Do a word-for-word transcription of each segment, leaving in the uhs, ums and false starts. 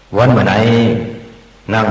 ဝၼ်းမိူဝ်ႈၼႆႉ ၼင်ႇႁိုဝ်ပီႈၼွင်ႉၽူႈထွမ်ႇငိၼ်းသဵင်တြႃးႁဝ်းၶဝ် ၵူႈၵေႃႉၵူႈၵူၼ်း ၵူႈႁေႃၵူႈႁိူၼ်း ၵူႈပွၵ်ႉၵူႈဝၢၼ်ႈၵူႈမိူင်း ပေႃးတေလႆႈယူႇလီၵိၼ်ဝၢၼ် ၵတ်းယဵၼ်သိူဝ်းသႃ ၵႂႃႇမိူဝ်းၼႃႈၽႂ်မၼ်းၼၼ်ႉၼႆလႄႈ ႁဝ်းၸဝ်ႈဝႆႈတၢင်းၸႂ်လီမဵတ်ႉတႃႇ ၸေႇတၼႃႇယႂ်ႇႁႅင်း ႁၵ်ႉပႅင်းတီႈၼိူဝ် ၽီသၢင်သတ်းၵူၼ်းတင်းသဵင်ႈသေယဝ်ႉ တေႁေႃးလွတ်ႈပၼ် ပိုၼ်းၵႅပ်ႈပလိၵ်ႈလူင် သိပ်းဢဵတ်းသုၵ်ႈလႄႈ ၼမ်ႉတွၼ်းၽွၼ်းလီမၼ်း ၼႆၼၼ်ႉယဝ်ႉ။ ဢွၼ်တၢင်း ႁဝ်းၸဝ်ႈယွၼ်းသပ်းလႅင်းၼႄ လွင်ႈပလိၵ်ႈလူင် ပလိၵ်ႈတႃႇပႃႇလိၸဝ်ႈ ဢၼ်ဝႃႈၼၼ်ႉၵွၼ်ႇ။ ပလိၵ်ႈတႃႇပလိၵ်ႈ ဢၼ်ဝႃႈၼႆႉ ၵႂၢမ်းတႆးႁဝ်းပွင်ႇဝႃႈ ဢၼ်ႁႄႉဢၼ်ၵၢင်ႈ ၼႆယဝ်ႉ။ ၵွပ်ႈပိူဝ်ႈမၼ်းၸၢင်ႈၵႅတ်ႇၶႄႁႄႉၵၢင်ႈပၼ် ၽေးၶဵၼ်ၵူႈပိူင်ပိူင် ဢၼ်မီးၼႂ်းတူဝ်ၼွၵ်ႈတူဝ် ၼႂ်းႁိူၼ်းၼွၵ်ႈႁိူၼ်း ၼႂ်းဝၢၼ်ႈၼွၵ်ႈဝၢၼ်ႈ ၼႂ်းမိူင်းၼွၵ်ႈမိူင်း တေၵႂႃႇၸိူဝ်းၼၼ်ႉလႄႈ ၸင်ႇႁွင်ႉဝႃႈ ပလိၵ်ႈတႃႇပလိၵ်ႈ ၼႆယဝ်ႉ။ ၵူၺ်းၵႃႈ ၵူၼ်းၸိူဝ်းဢၼ်လႆႈႁဵတ်းၽိတ်းမႅၼ်ႈဝႆႉ ၵၢမ်ႇၼၵ်းလူင်ႁႃႈပိူင် မိူၼ်ၼင်ႇ ၼိုင်ႈ လႆႈဢဝ်တၢႆမႄႈ၊ သွင် လႆႈဢဝ်တၢႆပေႃႈ၊ သၢမ် လႆႈဢဝ်တၢႆၸဝ်ႈယႃႇႁၢၼ်းတႃႇ၊ သီႇ လႆႈယႃႉသင်ႇၶႃႇ ပႃးၼိုင်ႈလႄႈပႃးၼိုင်ႈ ၵျွင်းၼိုင်ႈလႄႈၵျွင်းၼိုင်ႈ တႅၵ်ႇယၢႆႈၵၼ်၊ ႁႃႈ လႆႈဢဝ်လိူတ်ႈၽြႃးပဵၼ်ၸဝ်ႈဢွၵ်ႇ ၸိူဝ်းၼၼ်ႉလႄႈသင်။ ၵူၼ်းၸိူဝ်းဢၼ်မီးတၢင်းယုမ်ႇယမ်ပိူင်ႈၽိတ်း ၼိယတမိတ်ႉသႃႇတိတ်ႉထိ ဢမ်ႇယုမ်ႇယမ်ၽြႃးတြႃးသင်ႇၶႃႇ ရတၼႃႇမျၢတ်ႈသၢမ်ၸဝ်ႈ ၸိူဝ်းၼၼ်ႉလႄႈသင်။ ၵူၼ်းၸိူဝ်းဢၼ်ဢမ်ႇယုမ်ႇယမ် ၼမ်ႉၵတ်ႉၶႅၼ်ႇၽွၼ်းလီပလိၵ်ႈ ၸိူဝ်းၼၼ်ႉလႄႈသင်။ ၼင်ႇၵႃႈဝႃႈမႃး ၵူၼ်းၸိူဝ်းၼႆႉ ၵွပ်ႈပိူဝ်ႈဢၵုသူဝ်ႇၵၢမ်ႇၶဝ် ႁႅင်းယႂ်ႇၼႃႇၵေႃႈပိူင်ၼိုင်ႈ၊ ၵွပ်ႈပိူဝ်ႈၶဝ်ဢမ်ႇယုမ်ႇယမ် ၼမ်ႉၵတ်ႉၶႅၼ်ႇၽွၼ်းလီပလိၵ်ႈၼၼ်ႉၵေႃႈပိူင်ၼိုင်ႈၼႆလႄႈ ၽွၼ်းလီပလိၵ်ႈၸဝ်ႈၼႆႉၵေႃႈ ဢမ်ႇၸွမ်းၵႅတ်ႇၶႄႁႄႉၵၢင်ႈပၼ် ၽေးၶဵၼ်ၶဝ်လႆႈၼင်ႇၵဝ်ႇ ဝႃႈၼႆယဝ်ႉ။ ၵွပ်ႈၼႆ ၼင်ႇႁိုဝ်ၼမ်ႉၵတ်ႉၶႅၼ်ႇၽွၼ်းလီပလိၵ်ႈၸဝ်ႈ ပေႃးတေၸွမ်းၵႅတ်ႇၶႄႁႄႉၵၢင်ႈပၼ်ၽေးၶဵၼ် ႁႂ်ႈပေႃးလႆႈယူႇၸိုၼ်ႈၵတ်းယဵၼ်သိူဝ်းသႃႇ ၵႃႈပဵၼ်ၶူဝ်းၶွင်ယတၼႃႇ ႁႂ်ႈပေႃးလႆႈတဝ်ႈ ႁႂ်ႈပေႃးလႆႈမီးၶဝ်ႈၶမ်းငိုၼ်း လိူင်ႈၵိုၼ်းၼမ်တဵမ်ထူၼ်ႈၼၼ်ႉ ၶႅၼ်းတေႃႈပီႈၼွင်ႉၽူႈထွမ်ႇငိၼ်းသဵင်တြႃးႁဝ်းၶဝ် ၵူႈၵေႃႉၵူႈၵူၼ်း ဝႆႉၸႂ်ယုမ်ႇယမ်ၼပ်ႉထိုဝ် ၼမ်ႉၵတ်ႉၶႅၼ်ႇၽွၼ်းလီပလိၵ်ႈၼႆႉ ယႂ်ႇယႂ်ႇၼမ်ၼမ်သေၵမ်းၼႆ ၸင်ႇလႆႈတိုၵ်းသူၼ်းမွၵ်ႇလၢတ်ႈထိုင်မႃးၼင်ႇၼႆယဝ်ႉ။ သုတ်ႈမၢႆၼိုင်ႈ ပိုၼ်းၵႅပ်ႈပလိၵ်ႈလူင်မင်ႇၵလႃႇသုတ်ႈ။ ပလိၵ်ႈလူင်မင်ႇၵလႃႇသုတ်ႈၼႆႉ မိူဝ်ႈၽြႃးပဵၼ်ၸဝ်ႈႁဝ်း တိုၵ်ႉယူႇသဝ်းယူႇတီႈၼႂ်းမိူင်းသႃႇဝတ်ႉထိ ၵျွင်းၸေႇတဝုၼ်ႇ ယၢမ်းၼၼ်ႉၼၼ်ႉ ၵႃႈပဵၼ်ၽီသၢင်သတ်းၵူၼ်းၶဝ်တင်းသဵင်ႈ ဢွၼ်ၵၼ်ဝူၼ်ႉၶႆႈႁႃ မင်ႇၵလႃႇတြႃးလွင်ႈလီ ဢၼ်ဝႃႈၼႆႉ ပဵၼ်ဢၼ်လႂ်ၼေႃႈ ဝႃႈၼႆ ဢွၼ်ၵၼ်ဝူၼ်ႉၶႆႈသွၵ်ႈႁႃၼႆႉ ႁိုင်ယူႇၶၢဝ်းတၢင်းမၼ်း သိပ်းသွင်ပီလုမ်းလုမ်း ဢမ်ႇႁူႉႁၼ်လႆႈ ဝႃႈၼႆယဝ်ႉ။ မိူဝ်ႈယၢမ်းၼင်ႇၼၼ်ၼၼ်ႉ ၸင်ႇမီးၶုၼ်ၽီၸဝ်ႈၼိုင်ႈ ၸိုဝ်ႈမၼ်းဢမ်ႇထၢင်ႇၸႅင်ႈလီ မႃးဝႆႈထၢမ်တမ်ႈတီႈၽြႃးပဵၼ်ၸဝ်ႈႁဝ်း ႁႂ်ႈႁေႃးပၼ်တြႃးမင်ႇၵလႃႇလွင်ႈလီၼႆလႄႈ ၽြႃးပဵၼ်ၸဝ်ႈႁဝ်းၵေႃႈ ၸင်ႇႁေႃးပၼ်မင်ႇၵလႃႇတြႃးလွင်ႈလီ ၵႃႈတီႈၽီသၢင်သတ်းၵူၼ်းၶဝ်တင်းသဵင်ႈၸိူဝ်းၼၼ်ႉယဝ်ႉ။ ၼမ်ႉတွၼ်းၽွၼ်းလီမၼ်း မင်ႇၵလႃႇသုတ်ႈၼႆႉ ပေႃးႁဝ်းၵႆႉႁေႃးၵႆႉလွတ်ႈ ၵႆႉလႆႈထွမ်ႇငိၼ်းဢဝ်ၸိုင် ႁႄႉၵင်ႈလႆႈ ၵႃႈပဵၼ်ၽေးသတ်း ၽေးၵူၼ်း ၽေးၽီ ဢမ်ႇလီတေၵႂႃႇ ဢမင်ႇၵလႃႇတင်းမူတ်းတင်းသဵင်ႈၸိူဝ်းၼၼ်ႉသေ ၵႃႈပဵၼ်လွင်ႈလီလွင်ႈမျၢတ်ႈ မင်ႇၵလႃႇၵူႈသၢမ်သႅၼ်ပိူင်ၸိူဝ်းၼၼ်ႉ တၵ်းတေၸဵဝ်းၶိုၼ်ႈယႂ်ႇမႂ်ႇသုင် လီသေဢွၼ် တွၼ်းသေၵဝ်ႇမႃး ဢေႇၵၼ်ႇ ဢမၢၼ်ႇၼမ်ႁင်း ဝႃႈၼင်ႇၼႆယဝ်ႉ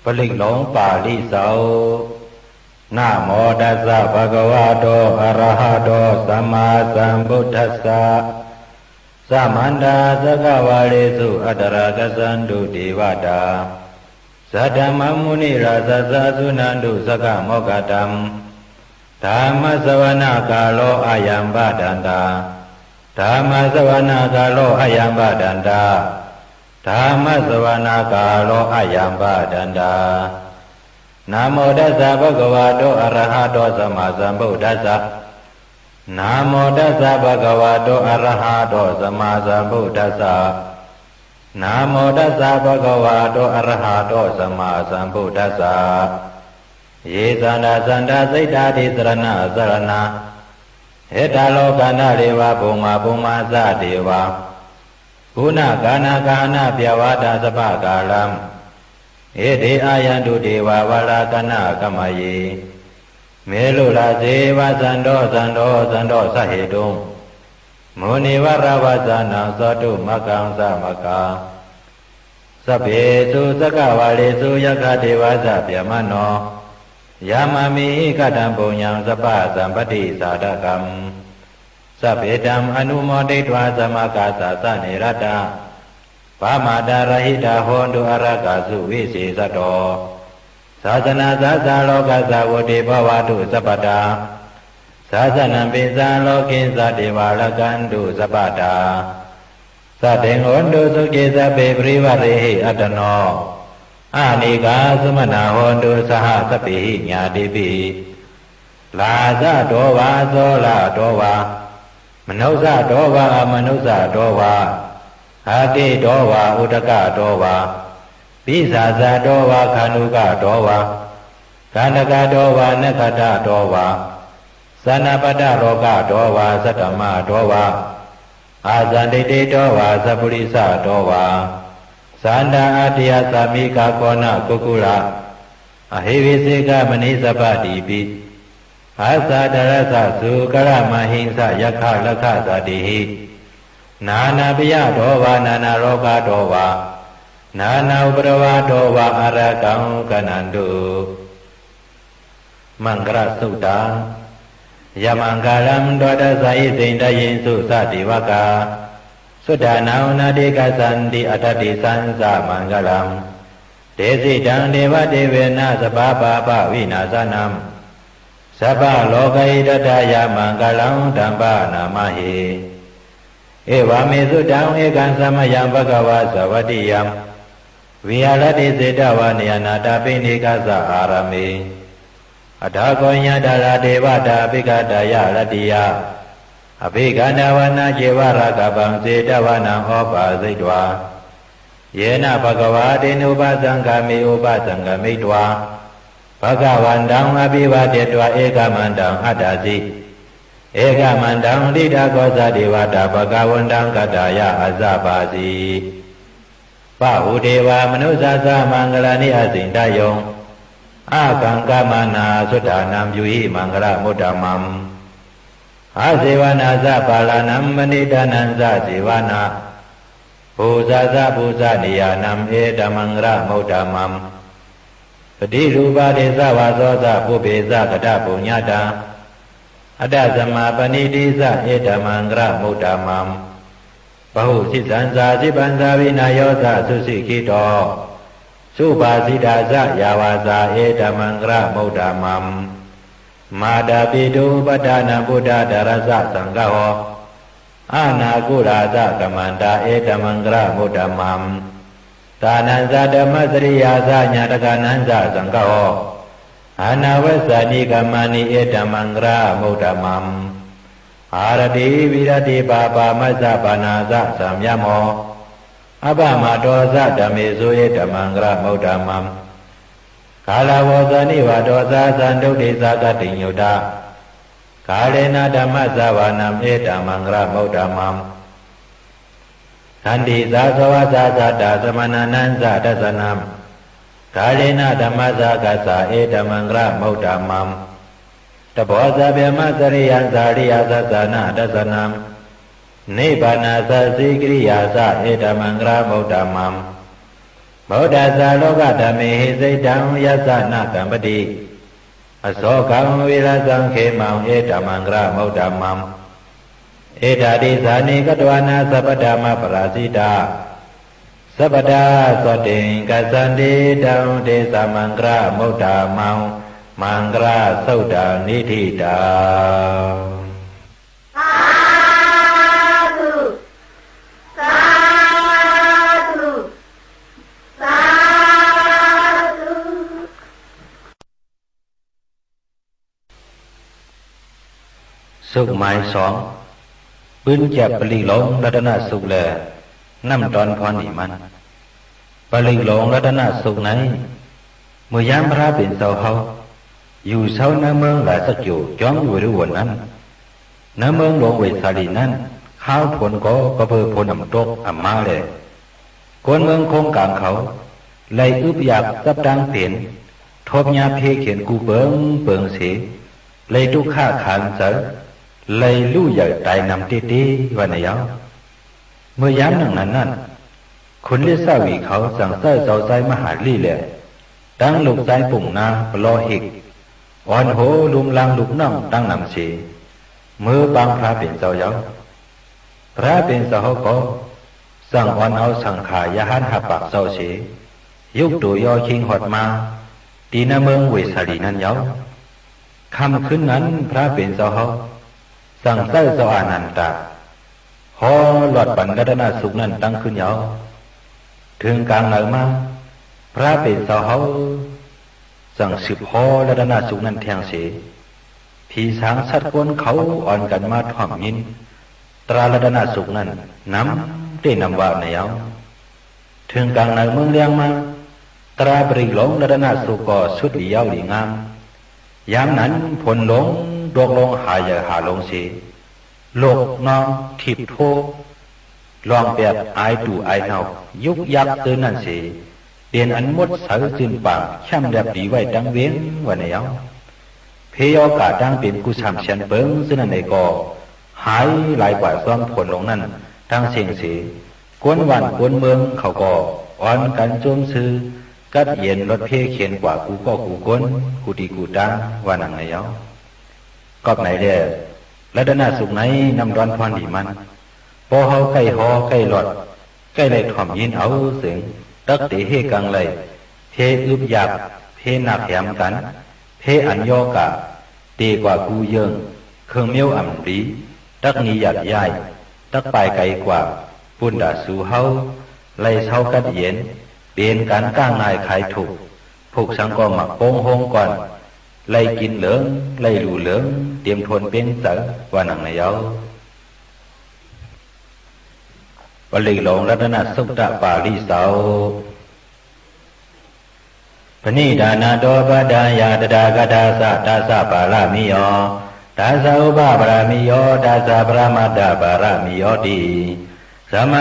။ ပလိၵ်ႈလူင်ပႃႇလိၸဝ်ႈ။ Namo tassa bhagavato arahato sammāsambuddhassa. Samantā cakkavāḷesu atrāgacchantu devatā, saddhammaṃ munirājassa suṇantu saggamokkhadaṃ. Dhammassavanakālo ayambhadantā. Dhammassavanakālo ayambhadantā. Dhammassavanakālo ayambhadantā. Namo tassa bhagavato arahato sammāsambuddhassa. Namo tassa bhagavato arahato sammāsambuddhassa. Namo tassa bhagavato arahato sammāsambuddhassa. Ye santā santā siṭṭhā tisaraṇasaraṇā, ettālokaddhāri va bhummā bhummā ca devā, guṇagaṇagahaṇabyāvata sabbakālaṃ, Ete āyantu devā valākanākamaye, melurāse vasanto santo santo sahetuṃ, munivaravacanaṃ sādhumakkhaṃ sāmakkā. Sabbesu cakkavāḷesu yakkha devā ca brahmano, yā māmihi kataṃ puññaṃ sabbasampattidāyakaṃ, sabbe taṃ anumoditvā sāmakkasāsane ratā, pamādarahitā hontu ārāgā suvisesato. Sāsanassa lokassa vuḍḍhī bhavatu sabbadā, sāsanampi sā lokassa devā rakkhantu sabbadā. Saddhiṃ hontu sukhī sabbe parivārehi attano, anīghā sumanā hontu saha sabbehi ñātibhi. Rājato vā corato vā, manussato vā amanussato vā, aggito vā udakato vā, pisācato vā khāṇukato vā, kaṇṭakato vā nakkhattato vā, janapadarogato vā saddhammato vā, asandiṭṭhito vā sappurisato vā, sattā ariyasaṅghikā koṇḍakukkura ahi vicchikamaṇisappadīpi, aṭṭhārasa sūkaramahiṃsa yakkhārakkhasatehi, nānābhayato vā nānārogato vā, nānāupaddavato vā ārakkhaṃ gaṇhantu. Maṅgalasuttaṃ. Jayamaṅgalaṃ. Dvādasa isiṃ dayesu jativaggā, suddhānaṃ nānāgassāti atthadisānañca maṅgalaṃ. Tesitaṃ devatedena sabbapāpavināsanaṃ, sabbarogahitatthāya maṅgalaṃ taṃ paṇamāhe. Evaṃ me sutaṃ. Ekaṃ samayaṃ bhagavā sāvatthiyaṃ viharati jetavane anāthapiṇḍikassa ārāme. Atha kho āyasmā devānaṃ abhikkantā ca ratiyā, abhikkantavānā ceva rakkhāpaṃ jetvā taṃ upasayitvā, yena bhagavā tenupasaṅkameyyāma, upasaṅkamitvā bhagavantaṃ abhivādetvā ekamantaṃ aṭṭhaṃsu. Ekamantaṃ ṭhitā kho sā devatā bhagavantaṃ gathāya āsabhāsi. Bahū devā manussā ca maṅgalāni acintayuṃ, ākaṅkhamānā suddhānaṃ brūhi maṅgalamuttamaṃ. Asevanā ca bālānaṃ paṇḍitānañca sevanā, pūjā ca pūjanīyānaṃ etammaṅgalamuttamaṃ. Paṭirūpadesavāso ca pubbe ca katapuññatā, attasammāpaṇidhi ca etammaṅgalamuttamaṃ. Bahusaccañca sippañca vinayo ca susikkhito, subhāsitā ca yā vācā etammaṅgalamuttamaṃ. Mātāpitu upaṭṭhānaṃ puttadārassa saṅgaho, anākulā ca kammantā etammaṅgalamuttamaṃ. Dānañca dhammacariyā ca ñātakānañca saṅgaho, anavajjāni kammāni etammaṅgalamuttamaṃ. Āratī viratī pāpā majjapānā ca saṃyamo, appamādo ca dhammesu etammaṅgalamuttamaṃ. Gāravo ca nivāto ca santuṭṭhī ca khatiṃ yutā, kālena dhammassavanaṃ etammaṅgalamuttamaṃ. Khantī ca sovacassatā samaṇānañca dassanaṃ, kālena dhammasākacchā etammaṅgalamuttamaṃ. Tapo ca brahmacariyañca ariyasaccāna dassanaṃ, nibbānasacchikiriyā ca etammaṅgalamuttamaṃ. Phuṭṭhassa lokadhammehi cittaṃ yassa na kampati, asokaṃ virajaṃ khemaṃ etammaṅgalamuttamaṃ. Etādisāni katvāna sabbatthamaparājitā, sabbattha sotthiṃ gacchanti taṃ tesaṃ maṅgalamuttamaṃ. Maṅgalasuttaṃ niṭṭhitaṃ. Sādhu, sādhu, sādhu. สุตหมายสอง ปืนแจ็บปลีกหลงรัตนสุขแล น้ำตอนพรนี่มัน ปลีกหลงรัตนสุขใน เมื่อยามพระเป็นเจ้าเฮา อยู่เซาในเมืองหลายสักอยู่ จอมอยู่ริวนนั้น ในเมืองหลวงเวสาลีนั้น ข้าวผลก็ประเพิดผลน้ำตกอ่ำมาแล คนเมืองโค้งกลางเขา လႆႈဢုပ်ႉယၢၵ်ႈၸပ်းတၢင်းပဵၼ် ထူပ်းၺႃးၽေးၶဵၼ်ၵူႈပိူင်ပိူင်သေ လႆႈတုၵ်ႉၶၶၢၼ်ၸႂ် လႆႈလူႉယႂ်ႇတၢႆၼမ်တႄႉတႄႉ ဝႃႈၼႆယဝ်ႉ။ မိူဝ်ႈယၢမ်းၼင်ႇၼၼ်ၼၼ်ႉ ၶုၼ်လိတ်ႉသဝီၶဝ် ၸင်ႇၸႂ်ႉၸဝ်ႈၸၢႆးမႁႃႇလိလႄႈ တင်းလုၵ်ႈၸၢႆးပုင်ႇၼႃး ပလေႃးႁိတ်ႈ ဢွၼ်ႁူဝ်လုမ်းလၢင်းလုၵ်ႈၼွင်ႉတင်းၼမ်သေ မိူဝ်းပၢင်းၽြႃးပဵၼ်ၸဝ်ႈယဝ်ႉ။ ၽြႃးပဵၼ်ၸဝ်ႈႁဝ်းၵေႃႈ ၸင်ႇဢွၼ်ဢဝ်သင်ႇၶႃႇရႁၢၼ်းႁႃႈပၢၵ်ႇၸဝ်ႈသေ ယုၵ်ႉတူဝ်ယေႃးၶိင်းႁွတ်ႈမႃး တီႈၼႂ်းမိူင်းဝေႇသႃႇလီႇၼၼ်ႉယဝ်ႉ။ ၶမ်ႈၶိုၼ်းၼၼ်ႉ ၽြႃးပဵၼ်ၸဝ်ႈႁဝ်း ၸင်ႇၸႂ်ႉၸဝ်ႈဢႃႇၼၼ်ႇတႃႇ ႁေႃးလွတ်ႈပၼ်ရတၼသုတ်ႈၼၼ်ႉတင်းၶိုၼ်းယဝ်ႉ။ ထိုင်ၵၢင်ၼႂ်မႃး ၽြႃးပဵၼ်ၸဝ်ႈႁဝ်း ၸင်ႇသိုပ်ႇႁေႃးရတၼသုတ်ႈၼၼ်ႉထႅင်ႈသေ ၽီသၢင်သတ်းၵူၼ်းၶဝ် ဢွၼ်ၵၼ်မႃးထွမ်ႇငိၼ်း တြႃးရတၼသုတ်ႈၼၼ်ႉ ၼမ်တႄႉၼမ်ဝႃႈၼႆယဝ်ႉ။ ထိုင်ၵၢင်ၼႂ်မိူင်းလႅင်းမႃး တြႃးပရိၵ်ႈလူင်ရတၼသုတ်ႈၵေႃႈ သုတ်းလီယဝ်ႉလီငၢမ်း။ ယၢမ်းၼၼ်ႉ ၽူၼ်လူင်တူၵ်းလူင်းႁႃယႂ်ႇႁႃလူင်သေ လူၵ်ႈၼွင်းထိပ်ႇထူဝ်း လွင်ႈပႅပ်ႇဢၢႆတူႇဢၢႆၼဝ်ႈ ယုၵ်းယၵ်းၸိူဝ်းၼၼ်ႉသေ ပဵၼ်ဢၼ်မူတ်းသႂ်ၸိုၼ်ႈပၢင်ႇ ၶႅမ်ႉလႅပ်ႈလီဝႆႉတင်းဝဵင်း ဝႃႈၼႆယဝ်ႉ။ ၽေးယေႃးၵႃႇတၢင်းပဵၼ် ၵူႈသၢမ်သႅၼ်ပိူင်ၸိူဝ်းၼၼ်ႉၼႆၵေႃႈ ႁၢႆလၢႆၵႂႃႇၸွမ်းၽူၼ်လူင်ၼၼ်ႉတင်းသဵင်ႈသေ ၵူၼ်းဝၢၼ်ႈၵူၼ်းမိူင်းၶဝ်ၵေႃႈ ဢွၼ်ၵၼ်ၸူမ်းသိူဝ်း ၵတ်းယဵၼ်လွတ်ႈၽေးၶဵၼ်ၵႂႃႇ ၵူႈၵေႃႉၵူႈၵူၼ်း ၵူႈတီႈၵူႈတၢင်း ဝႃႈၼင်ႇၼႆယဝ်ႉ။ ၵွပ်ႈၼႆလႄႈ ရတၼသုတ်ႈၼႆႉ ၼမ်ႉတွၼ်းၽွၼ်းလီမၼ်း ပေႃးႁဝ်းၵႆႉႁေႃးၵႆႉလွတ်ႈ ၵႆႉလႆႈထွမ်ႇငိၼ်းဢဝ်ၸိုင် တၵ်းတေႁႄႉၵင်ႈလႆႈ ၽေးဢုပ်ႉယၢၵ်ႈ ၽေးၼၵ်းႁႅမ်ၵၼ် ၽေးဢၼ်ယေႃးၵႃႇ တေၵႂႃႇၵူႈယိူင်ႈ ၶိူင်ႈမဵဝ်းဢမ်ႇလီ တၵ်းၼီယၢတ်ႇယၢႆႈ တၵ်းပၢႆႈၵႆၵႂႃႇ ပုၼ်ႈတႃႇသူႁဝ်း လႆႈသဝ်းၵတ်းယဵၼ် ပဵၼ်ၵၢၼ်ၵၢင်ႉငၢႆႈၶၢႆထုၵ်ႇ ၽုၵ်ႇသင်ၵေႃႈ မၢၵ်ႇပူင်းႁူင်းၵွၼ်ႈ လႆႈၵိၼ်လိူင် လႆႈလူႇလိူင် တဵမ်ထူၼ်ႈပဵင်းၸႂ် ဝႃႈၼင်ႇၼႆယဝ်ႉ။ ပရိၵ်ႈလူင်ရတၼသုတ်ႈ ပႃႇလိၸဝ်ႈ။ Paṇidhānato paṭṭhāya tathāgatassa dasa pāramiyo, dasa upapāramiyo, dasa paramattha pāramiyoti.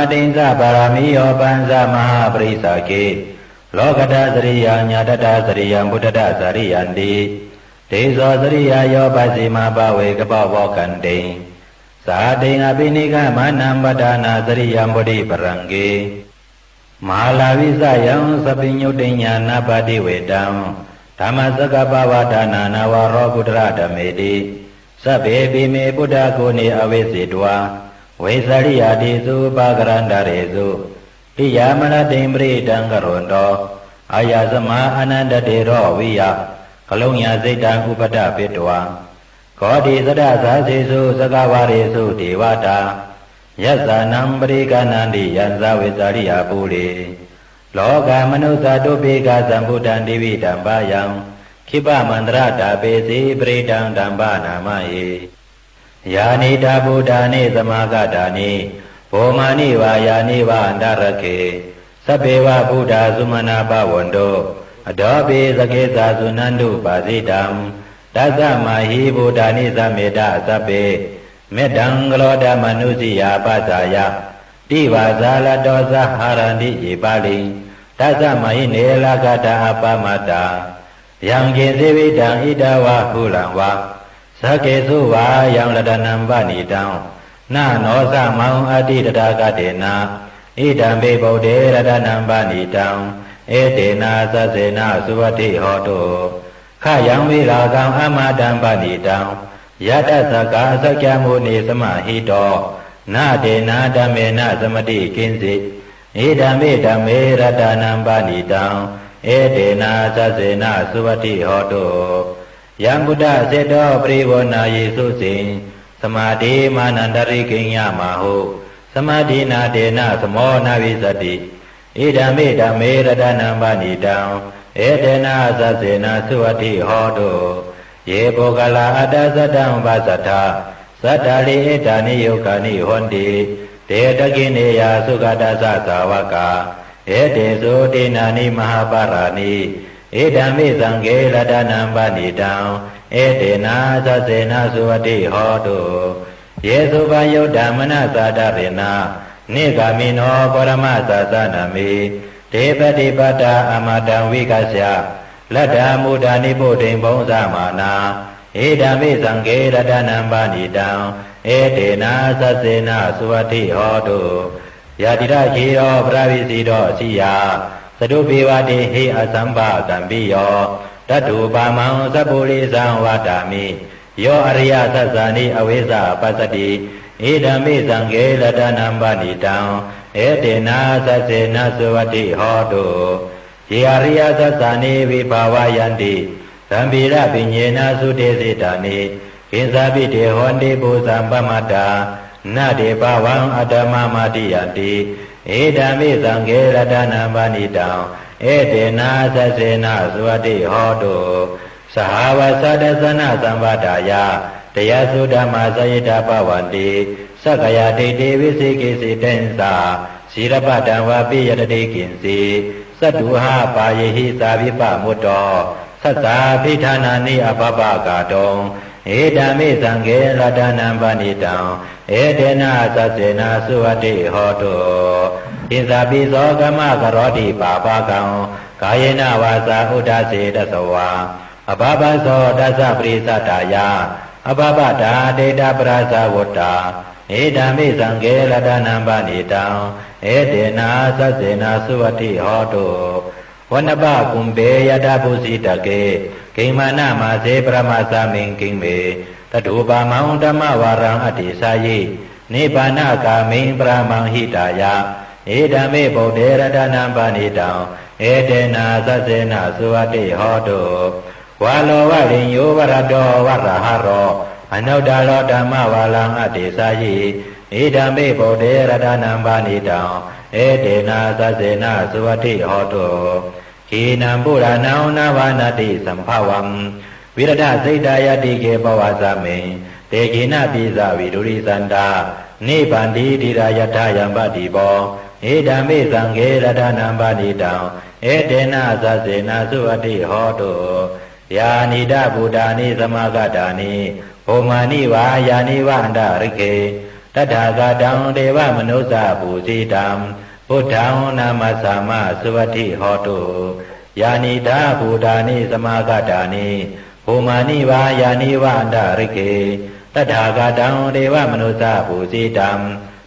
Samādhissa pāramiyo pañca mahāpurisa- sagge, lokuttaraṃ sariyaṃ ñātattā sariyaṃ puggaṭattā sariyanti. Tejo sariyaṃ yo pacchimabhave gabbhāvokkantiṃ, satiṃ abhinikkhamanaṃ paṭhānasariyaṃ bodhipallaṅke, māravijayaṃ sabbaññutañāṇappaṭivedhaṃ dhammacakkappavattanā navaro kuttaraṃ dhammeti. Sabbepime buddhaguṇe āvajjitvā vesāliyā tīsu pākārantaresu tiyāmarattiṃ paṇītaṃ karonto āyasmā ānandatthero viya kāruññacittaṃ upaṭṭhapetvā koṭisatasāsesu cakkavāḷesu devatā yassāṇaṃ paṭiggaṇhanti yaṃ saṃ vesāliyā pure lokamanussāduppakkāsaṃ buddhaṃ tividhaṃ bhayaṃ khippamāntaradhāpesi paṇītaṃ taṃ paṇāmahe. Yānīdha bhūtāni samāgatāni bhummāni vā yāni va antalikkhe sabbeva bhūtā sumanā bhavantu athopi sakkacca suṇantu bhāsitaṃ. Tasmā hi bhūtā nisāmetha sabbe mettaṃ karotha mānusiyā pajāya divā ca ratto ca haranti ye baliṃ tasmā hi ne rakkhatha appamattā. Yaṃ kiñci vittaṃ idha vā huraṃ vā saggesu vā yaṃ ratanaṃ paṇītaṃ na no samaṃ atthi tathāgatena idampi buddhe ratanaṃ paṇītaṃ etena saccena suvatthi hotu. Khayaṃ virāgaṃ amataṃ paṇītaṃ yadajjhagā sakyamunī samāhito na tena dhammena samatthi kiñci idampi dhamme ratanaṃ paṇītaṃ etena saccena suvatthi hotu. Yaṃ buddhaseṭṭho parivaṇṇayī suciṃ samādhimānantarikaññamāhu samādhinā tena samo na vijjati idampi dhamme ratanaṃ paṇītaṃ etena saccena suvatthi hotu. Ye puggalā aṭṭha sataṃ pasatthā cattāri etāni yugāni honti te dakkhiṇeyyā sugatassa sāvakā etesu dinnāni mahapphalāni idampi saṅghe ratanaṃ paṇītaṃ etena saccena suvatthi hotu. Ye suppayuttā manasā daḷhena nikkāmino gotamasāsanamhi Te pattipattā amataṃ vigaccha, laddhā mudhā nibbutiṃ bhuñjamānā. Idampi saṅghe ratanaṃ paṇītaṃ, etena saccena suvatthi hotu. Yadidaṃ khīro parisito siyā, catubbhi vāteyhi asampakampiyo, tathūpamaṃ sappurisaṃ vadāmi, yo ariyasaccāni avecca passati. Idampi saṅghe ratanaṃ paṇītaṃ, etena saccena suvatthi hotu. Ye ariyasaccāni vibhāvayanti, gambhīrapiññena sudesitāni, kiñcāpi te honti bhusaṃ pamādā, na te bhavaṃ aṭṭhamamādiyanti. Idampi saṅghe ratanaṃ paṇītaṃ, etena saccena suvatthi hotu. Sahāvassa dassanasampadāya, tayassu dhammā sahitā bhavanti, sakkāyadiṭṭhi vicikicchitañca, sīlabbataṃ vāpi yadatthi kiñci, catūhapāyehi sā vippamutto, saccābhiṭhānāni abhabba kātuṃ. Idampi saṅghe ratanaṃ paṇītaṃ, etena saccena suvatthi hotu. Kiñcāpi so kammaṃ karoti pāpakaṃ, kāyena vācā uda cetasā vā, abhabbaso tassa pariṃsātāya, abhabbatā diṭṭhapadassa vuttā. Idampi saṅghe ratanaṃ paṇītaṃ, etena saccena suvatthi hotu. Oṇṇabbakumbe yathā phussitake, kiṃ maṇḍamāse paṭhamasmiṃ kiṃ me, tathūpamaṃ dhammavaraṃ adesāyi, nibbānagāmiṃ paramaṃ hitāya. Idampi buddhe ratanaṃ paṇītaṃ, etena saccena suvatthi hotu. Varo variññū varado varāharo, anuttaro dhammavaraṃ adesāyi, idampi buddhe ratanaṃ paṇītaṃ, etena saccena suvatthi hotu. Khīṇaṃ purāṇaṃ navaṃ natthi sambhavaṃ, virattacittāyatike bhavasmiṃ, te khīṇabījā vidūrissantā, nibbanti dhīrā yathāyampadīpo. Idampi saṅghe ratanaṃ paṇītaṃ, etena saccena suvatthi hotu. Yānīdha bhūtāni samāgatāni, bhummāni vā yāni va antalikkhe, tathāgataṃ devamanussapūjitaṃ, buddhaṃ namassāma suvatthi hotu. Yānīdha bhūtāni samāgatāni, bhummāni vā yāni va antalikkhe, tathāgataṃ devamanussapūjitaṃ,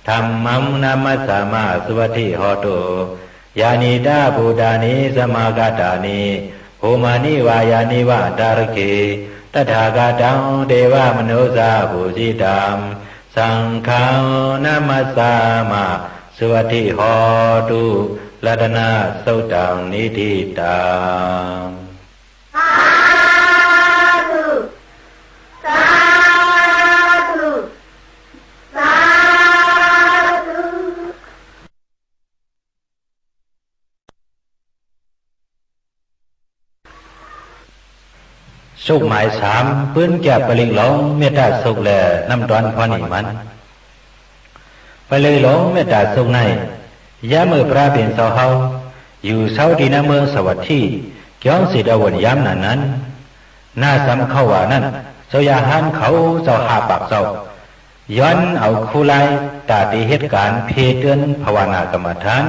dhammaṃ namassāma suvatthi hotu. Yānīdha bhūtāni samāgatāni, bhummāni vā yāni va antalikkhe, tathāgataṃ devamanussapūjitaṃ, saṅghaṃ namassāma suvatthi hotu. Ratanaṃ suttaṃ niṭṭhitaṃ. Sādhu, sādhu, sādhu. သုတ် မၢႆသၢမ် ပိုၼ်းၵျၢပ်ႈပရိတ်ႈလူင် မဵတ်ႉတႃႇသုတ် လႄႈ ၼမ်ႉတွၼ်းၽွၼ်းၼႄမၼ်း။ ပရိတ်ႈလူင် မဵတ်ႉတႃႇသုတ် ၼႆႉ ယၢမ်းမိူဝ်ႈ ၽြႃးပဵၼ်ၸဝ်ႈႁဝ်း ယူႇသဝ်းတီႈၼႂ်းမိူင်းသႃႇဝတ်ႉထိ ၵျွင်းၸေႇတဝုၼ်ႇ ယၢမ်းၼၼ်ႉၼၼ်ႉ ၼႃႈသမ်ႉၶဝ်ႈဝႃႈၼၼ်ႉ ၸဝ်ႈရႁၢၼ်းၶဝ်ၸဝ်ႈ ႁႃႈပၢၵ်ႇၸဝ်ႈ ယွၼ်းဢဝ်ၶူးလၢႆး တႃႇတေႁဵတ်းၵၢၼ် ၽႄႈတိူၼ်း ၽႃႇဝၼႃႇ ၵမ်ႇမထၢၼ်း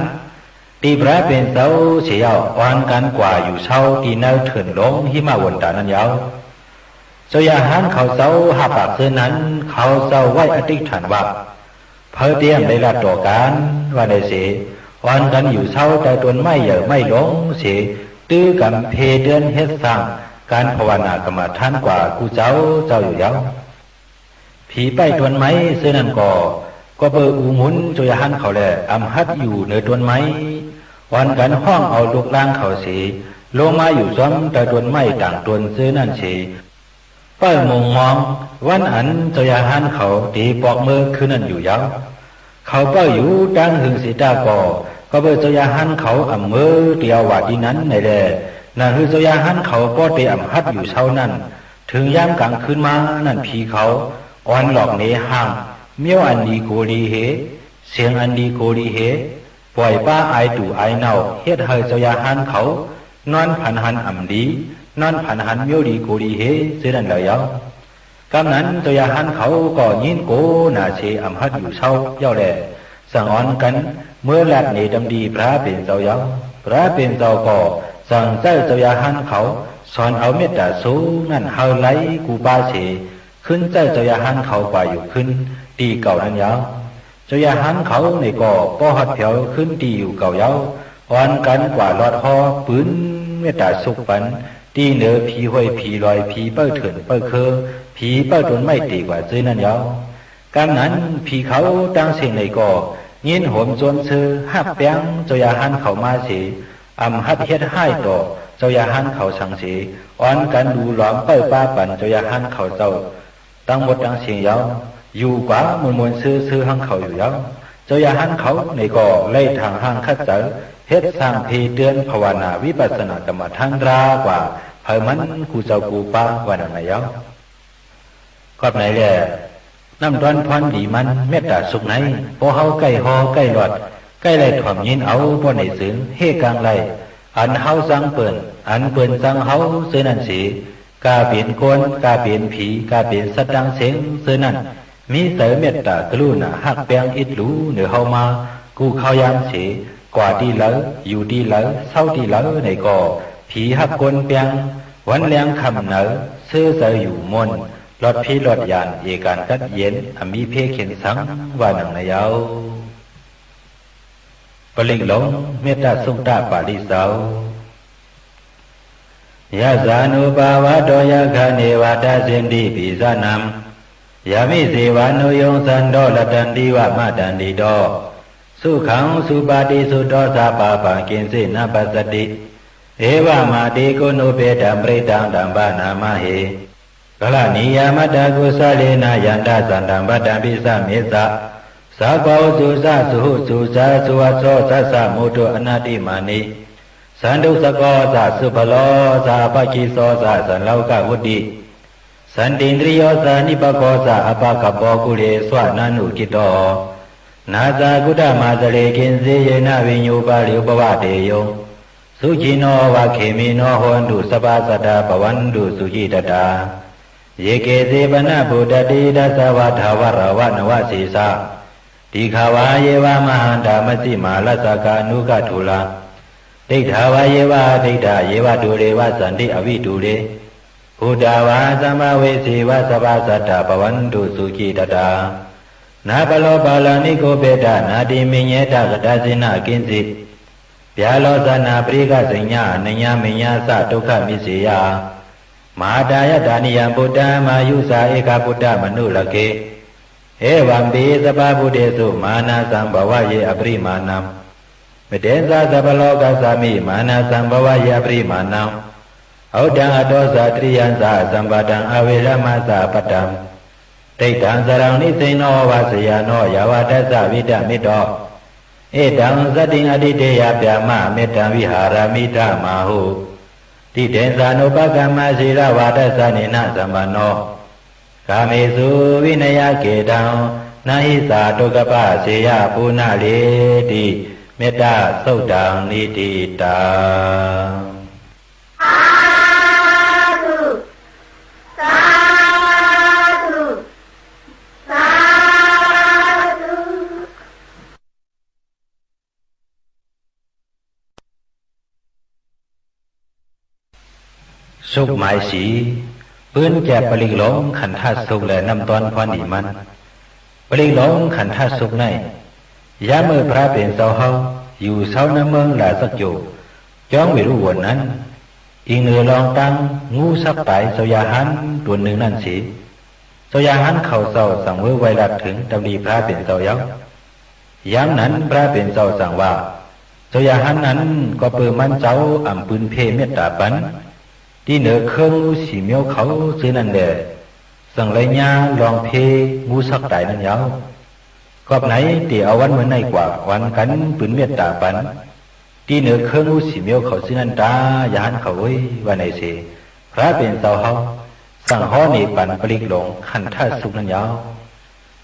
တီႈၽြႃးပဵၼ်ၸဝ်ႈသေယဝ်ႉ ဢွၼ်ၵၼ်ၵႂႃႇယူႇသဝ်း တီႈၼႂ်းထိူၼ်ႇလူင် ႁိမဝၼ်ႇတႃႇၼၼ်ႉယဝ်ႉ။ ၸဝ်ႈရႁၢၼ်းၶဝ်ၸဝ်ႈ ႁႃႈပၢၵ်ႇၸိူဝ်းၼၼ်ႉ ၶဝ်ၸဝ်ႈ ဝႆႉဢထိတ်ႉထၢၼ်ႇဝႃႈ ၽႂ်တေဢမ်ႇလႆႈလၢတ်ႈတေႃႇၵၼ် ဝႃႈၼႆသေ ဢွၼ်ၵၼ်ယူႇသဝ်း တႂ်ႈတူၼ်ႈမႆႉယႂ်ႇမႆႉလူင်သေ တိုဝ်းၵမ် ၽႄႈတိူၼ်း ႁဵတ်းသၢင်ႈ ၵၢၼ်ၽႃႇဝၼႃႇ ၵမ်ႇမထၢၼ်း ၵႂႃႇၵူႈၸဝ်ႈၸဝ်ႈယူႇယဝ်ႉ။ ၽီပႂ်ႉတူၼ်ႈမႆႉၸိူဝ်းၼၼ်ႉၵေႃႈ ၵွပ်ႈပိူဝ်ႈဢူႈမုၼ် ၸဝ်ႈရႁၢၼ်းၶဝ်လႄႈ ဢမ်ႇႁတ်းယူႇၼိူဝ်တူၼ်ႈမႆႉ ဢွၼ်ၵၼ်ႁွင်ႉဢဝ်လုၵ်ႈလၢင်းၶဝ်သေ လူင်းမႃးယူႇၸွမ်း တႂ်ႈတူၼ်ႈမႆႉ တၢင်ႇတူၼ်ႈၸိူဝ်းၼၼ်ႉသေ ပႂ်ႉမုင်ႈမွင်း ဝၼ်းဢၼ်ၸဝ်ႈရႁၢၼ်းၶဝ် တေပွၵ်ႈမိူဝ်းၶိုၼ်းၼၼ်ႉယူႇယဝ်ႉ။ ၶဝ်ပႂ်ႉယူႇတင်းႁိုင်သေတႃႉၵေႃႈ ၵွပ်ႈပိူဝ်ႈၸဝ်ႈရႁၢၼ်းၶဝ် ဢမ်ႇမိူဝ်းတႄႇဝႃႈတီႈၼၼ်ႈၼႆလႄႈ ၼင်ႇႁိုဝ်ၸဝ်ႈရႁၢၼ်းၶဝ် ပေႃးတေဢမ်ႇႁတ်းယူႇသဝ်းၼၼ်ႉ ထိုင်ယၢမ်းၵၢင်ၶိုၼ်းမႃးၼၼ်ႉ ၽီၶဝ် ဢွၼ်လွၵ်ႇၼႄႁၢင်ႈ မဵဝ်းဢၼ်လီၵူဝ်လီႁေ သဵင်ဢၼ်လီၵူဝ်လီႁေ ပွႆႇပႃးဢၢႆတူႇဢၢႆၼဝ်ႈ ႁဵတ်းႁႂ်ႈၸဝ်ႈရႁၢၼ်းၶဝ် ၼွၼ်းၽၼ်ႁၼ်ဢမ်ႇလီ ၼွၼ်းၽၼ်ႁၼ်မဵဝ်းလီၵူဝ်လီႁေ ၸိူဝ်းၼၼ်ႉလႄႈယဝ်ႉ။ ၵမ်းၼၼ်ႉ ၸဝ်ႈရႁၢၼ်းၶဝ်ၵေႃႈ ယိၼ်းၵူဝ်ၼႃႇသေ ဢမ်ႇႁတ်းယူႇသဝ်းယဝ်ႉလႄႈ ၸင်ႇဢွၼ်ၵၼ် မိူဝ်းလၢတ်ႈၼႄတမ်ႈတီႈ ၽြႃးပဵၼ်ၸဝ်ႈယဝ်ႉ။ พระผู้เป็นเจ้าก็สั่งใจ๊เจ้ายาฮันเขาสอนเอาเมตตาสุขนั้นหื้อไร้กู้ปาเส ขึ้นใจ๊เจ้ายาฮันเขากว่าอยู่ขึ้นตี้เก่านั้นยาว เจ้ายาฮันเขานี่ก็ป้อฮัดแผวขึ้นตี้อยู่เก่ายาว อ่อนกั๋นกว่าลอดฮอปืนเมตตาสุขปัน ตี้เหนือผีห้วยผีลอย ผีเป้าเถินเป้าเคอ ผีเป้าต้นไม้ตี้กว่าเจ้อนั้นยาว กำนั้นผีเขาตังเสี้ยงนี่ก็ ยินโหมจวนเซอฮักแป้งเจ้ายาฮันเขามาเส อ่ำฮัดเฮ็ดฮ้ายต่อเจ้ายาฮันเขาสังเส อ่อนกั๋นดูหลอมเป้าปาปั๋นเจ้ายาฮันเขาเจ้า ตังหมดตังเสี้ยงยาว อยู่กว่ามวลมวลเซอเซอฮังเขาอยู่ยาว เจ้ายาฮันเขานี่ก็ไล่ถางฮังขัดใจ๋ เฮ็ดสร้างเพเตือนภาวนาวิปัสสนากรรมฐานตรากว่า เผามันกู้เจ้ากู้ปาว่าหนังไหนยาว กอบไหนแล น้ำต้อนพรดีมันเมตตาสุขใน ป้อเฮาใก้ฮอใก้หลอด ใก้ไล่ถ่อมยินเอาป้อไหนเสิง เฮกังไล่ อันเฮาจังเปิ้น อันเปิ้นจังเฮาเจ้อนั้นเส ก๋าเป๋นคน ก๋าเป๋นผี ก๋าเป๋นสัตว์ตังเสี้ยงเจ้อนั้น มีใจ๋เมตตากรุณาฮักแป้งอิดหรูเหนือเฮามา กู้ข้าวยามเส กว่าตี้เหลอ อยู่ตี้เหลอ เซาตี้เหลอไหนก็ ผีฮักคนแป้ง วันแลงค่ำเหนือ เซอใจ๋อยู่ม่วน หลอดผีหลอดยาน เอก๋านกัดเย็น อ่ำมีเพเข็ญสัง ว่าหนังไหนยาว ปริกหลง เมตตาสุขตะปาริเสา Yassānubhāvato yakkhā neva dassenti pisānaṃ, yāmisi vā no yoṃsanto ratanti va matanti to, sukhaṃ supati sutto ca pāpaṃ kiñci na passati. Evamādiguṇūpetaṃ parittaṃ taṃ bhaṇāma he. Karaṇīyamatthakusalena yantaṃ santaṃ padaṃ pisamissa, sabbā ujū ca suhujū ca suvaco cassa mudu anatimānī. Santussako ca subharo ca appakicco ca sallahukavutti, santindriyo ca nipako ca appagabbho kulesanānugiddho, na ca khuddaṃ ācare kiñci yena viññū pari upavadeyyuṃ. Sukhino va khemino hontu sabbā sattā bhavantu sukhitattā. Ye keci pana bhūtatthi tasā va thāvarā va anavasesā, dīghā va ye va mahantā majjhimā rassakā aṇukathūlā, diṭṭhā va ye va adiṭṭhā ye va dūre vasanti avidūre, bhūtā va sambhavesī va sabbā sattā bhavantu sukhitattā. Na paro paraṃ nikubbetha nātimaññetha katthaci na kiñci, byārosanā parikkhāsaññā anāññamaññassa dukkhamiccheyya. Mahātāyataniyaṃ buddhamāyusā ekaputtamanurakkhe, evampi sabbabhūtesu mānasaṃ bhāvaye aparimāṇaṃ. Metteyya sabbalokasmiṃ mānasaṃ bhāvaye aparimāṇaṃ. Uddhaṃ adho ca tiriyañca asambādhaṃ averaṃ asapattaṃ. Tiṭṭhaṃ caraṃ nisinno va sayāno yāva tassa vigatamiddho, etaṃ satiṃ adhiṭṭheyya brahmametaṃ viharamidhamāhu. Diṭṭhañca anupagamma sīlavā dassanena sampanno, kāmesu vineyya gedhaṃ na hi jātu gabbhaseyya punaretīti. Mettā suttaṃ niṭṭhitaṃ. Sādhu, sādhu, sādhu. สุขหมายสี่ ปืนแกบปริกหลงขันธสุขและน้ำต้อนพรดีมัน ปริกหลงขันธสุขใน ยามเมื่อพระผู้เป็นเจ้าเฮาอยู่เซาณเมืองราชคฤห์ แคว้นเวฬุวันนั้น อิงเหนือรองตังงูสักต๋ายเจ้ายาฮันตัวหนึ่งนั้นเสีย เจ้ายาฮันเขาเจ้าสั่งมือไหว้ลาดเถิงดำริพระผู้เป็นเจ้าเย้า ยามนั้นพระผู้เป็นเจ้าสั่งว่า เจ้ายาฮันนั้นก็เปื้อมันเจ้าอ่ำปืนเพเมตตาปัน ตี้เหนือเคิ้งงูสี่เมี้ยวเขาซื่อนั้นแล สั่งไล่ญาลองเพงูสักต๋ายนั้นเย้า กอบไหนเต๋เอาวันเมื่อในกว่าอ่อนกั๋นปืนเมตตาปัน ตี้เหนือเคิ้งงูสี่เมี้ยวเขาซื่อนั้นต๋ายาฮันเขาเอ้ย ว่าไหนเส พระผู้เป็นเจ้าเฮาสั่งฮ้อเนปันปริกหลงขันธสุขนั้นเย้า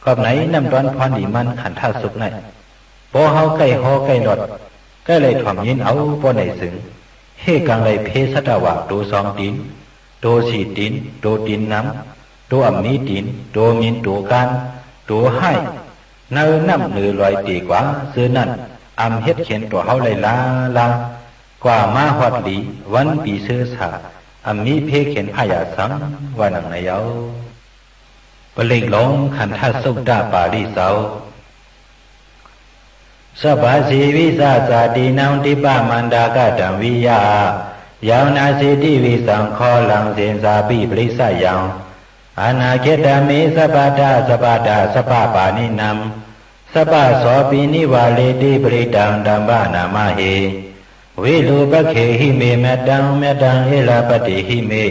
กอบไหนน้ำต้อนพรดีมันขันธสุขใน ป้อเฮาใก้ฮ้อใก้หลอด ใก้ไล่ถ่อมยินเอาป้อไหนเสิง เฮกังไล่เพสัตวะ โตสองตี๋น โตสี่ตี๋น โตตี๋นหนำ โตอ่ำมีตี๋น โตหมิ่น โตก้าน โตฮ้าย ในน้ำเหนือลอยเต๋กว่าซื่อนั้น อ่ำเฮ็ดเข็ญต่อเฮาไล่ลาลา กว่ามาฮอดหลีวันปีเสิรษะ อำมีเพเข็ญพยาสัง ว่าหนังในเยา ปริกหลงขันธสุตตะปาริเสา Sabbā sī vissā jātīnaṃ dibbamantagataṃ viyā, yaṃ nāsi tividhaṃ ghoraṃ sesāpiparissayaṃ, anāgatame sabbadā sabbadā sabbapāṇinaṃ, sabbasopi nivāreti parittaṃ taṃ bhaṇāma he. Virūpakkhehi me mettaṃ mettaṃ erāpathehi me,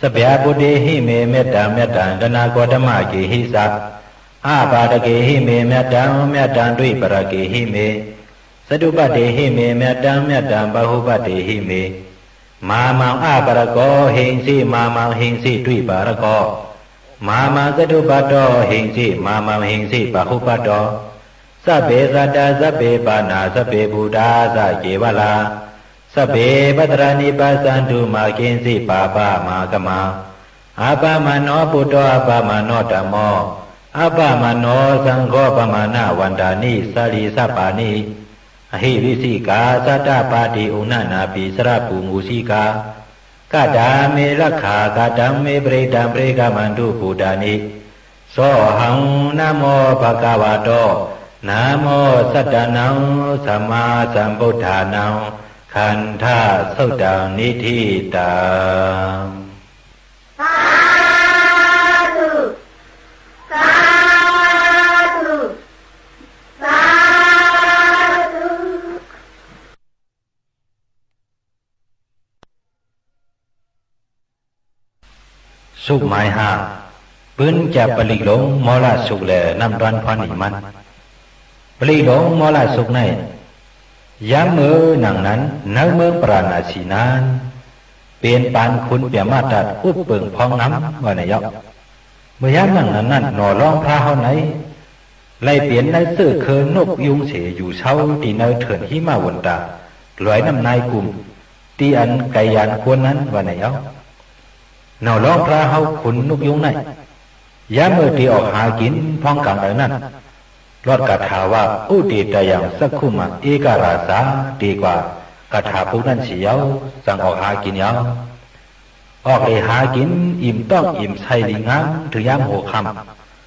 sabyāputtehi me mettaṃ mettaṃ kaṇhakoṭṭhamaggehisa, āpādakehi me mettaṃ mettaṃ dvipādakehi me, satupattehi me mettaṃ mettaṃ bahupattehi me. Mā maṃ āpādako hiṃsi, mā maṃ hiṃsi dvipādako, mā maṃ satupatto hiṃsi, mā maṃ hiṃsi bahupatto. Sabbe sattā sabbe pāṇā sabbe bhūtā ca kevalā, sabbe bhadrāni passantu mā kiñci pāpamāgamā. Appamāṇo buddho appamāṇo dhammo, appamāṇo saṅgho pamāṇavantāni sārīsapāni ahi vicchikā satapadī uṇṇānābhī sarabū mūsikā. Katā me rakkhā katā me parittā parikkhamantu bhūtāni. Sohaṃ namo bhagavato, namo sattannaṃ sammāsambuddhānaṃ khandhasuttaṃ niṭṭhitaṃ. Sādhu, sādhu, sādhu. သုတ် မၢႆႁႃႈ ပိုၼ်းၸပ်းပရိတ်ႈလူင် မေႃးလသုတ်ႈ လႄႈ ၼမ်ႉတွၼ်းၽွၼ်းလီမၼ်း။ ပရိတ်ႈလူင် မေႃးလသုတ်ႈၼႆႉ ယၢမ်းမိူဝ်ႈၼင်ႇၼၼ် ၼႂ်းမိူင်းပႃႇရႃႇၼသီႇၼၼ်ႉ ပဵၼ်ပၢၼ်ၶုၼ်ပျႃႇမတၢတ်ႈ ဢုပ်ႉပိူင်ႇၽွင်းငမ်း ဝႃႈၼႆယဝ်ႉ။ မိူဝ်ႈယၢမ်းၼင်ႇၼၼ်ၼၼ်ႉ ၼေႃႇလွင်းၽြႃးႁဝ်းၼႆႉ လႆႈပဵၼ်ၼႂ်းၸိူဝ်ႉၶိူဝ်းၼူၵ်ႉယုင်းသေ ယူႇသဝ်းတီႈၼႂ်းထိူၼ်ႇႁိမဝၼ်ႇတႃႇ လွႆၼမ်ႉၼၢႆးၵုမ်ႇ တီႈဢၼ်ၵႆယၢၼ်ၵူၼ်းၼၼ်ႉ ဝႃႈၼႆယဝ်ႉ။ ၼေႃႇလွင်းၽြႃးႁဝ်း ၶုၼ်ၼူၵ်ႉယုင်းၼႆႉ ယၢမ်းမိူဝ်ႈတေဢွၵ်ႇႁႃၵိၼ် ၽွင်းၵၢင်ၼႂ်ၼၼ်ႉ လွတ်ႈၵႃႇထႃႇဝႃႈ Udetayaṃ cakkhumā ekarājā တေၵႂႃႇ ၵႃႇထႃႇပုၵ်ႈၼၼ်ႉသေယဝ်ႉ ၸင်ႇဢွၵ်ႇႁႃၵိၼ်ယဝ်ႉ။ ဢွၵ်ႇလႄႇႁႃၵိၼ် ဢိမ်ႇတွင်ႉဢိမ်ႇသႆႈလီငၢမ်း ထိုင်ယၢမ်းႁူဝ်ၶမ်ႈ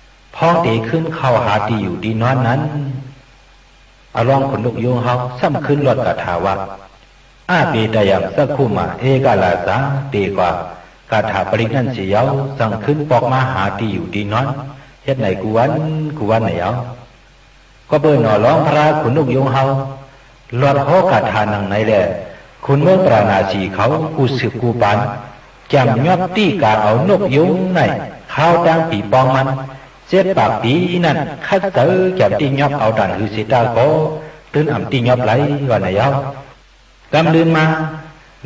ၽွင်းတေၶိုၼ်းၶဝ်ႈႁႃတီႈယူႇတီႈၼွၼ်းၼၼ်ႉ ဢလွင်းၶုၼ်ၼူၵ်ႉယုင်းႁဝ်း သမ်ႉၶိုၼ်းလွတ်ႈၵႃႇထႃႇဝႃႈ Apetayaṃ cakkhumā ekarājā တေၵႂႃႇ ၵႃႇထႃႇပရိတ်ႈၼၼ်ႉသေယဝ်ႉ ၸင်ႇၶိုၼ်းပွၵ်ႈမႃးႁႃတီႈယူႇတီႈၼွၼ်း ႁဵတ်းၼႆၵူႈဝၼ်းၵူႈဝၼ်းၼႆယဝ်ႉ။ ၵွပ်ႈပိူဝ်ႈၼေႃႇလွင်းၽြႃး ၶုၼ်ၼူၵ်ႉယုင်းႁဝ်း လွတ်ႈႁေႃးၵႃႇထႃႇၼင်ႇၼႆလႄႈ ၶုၼ်မိူင်းပႃႇရႃႇၼသီႇၶဝ် ၵူႈသိုပ်ႇၵူႈပၢၼ် ၵျၢမ်ႇၺွပ်းတီႉၵႃဢဝ်ၼူၵ်ႉယုင်းၼႆႉ ၶၢဝ်းတၢင်းပီပွင်းမၼ်း ၸဵတ်းပၢၵ်ႇပီၼၼ်ႉ ၶတ်းၸႂ်ၵျၢမ်ႇတီႉၺွပ်းဢဝ်တၢၼ်ႇႁိုဝ်သေတႃႉၵေႃႈ တိုၼ်းဢမ်ႇတီႉၺွပ်းလႆႈ ဝႃႈၼႆယဝ်ႉ။ ၵမ်းလိုၼ်းမႃး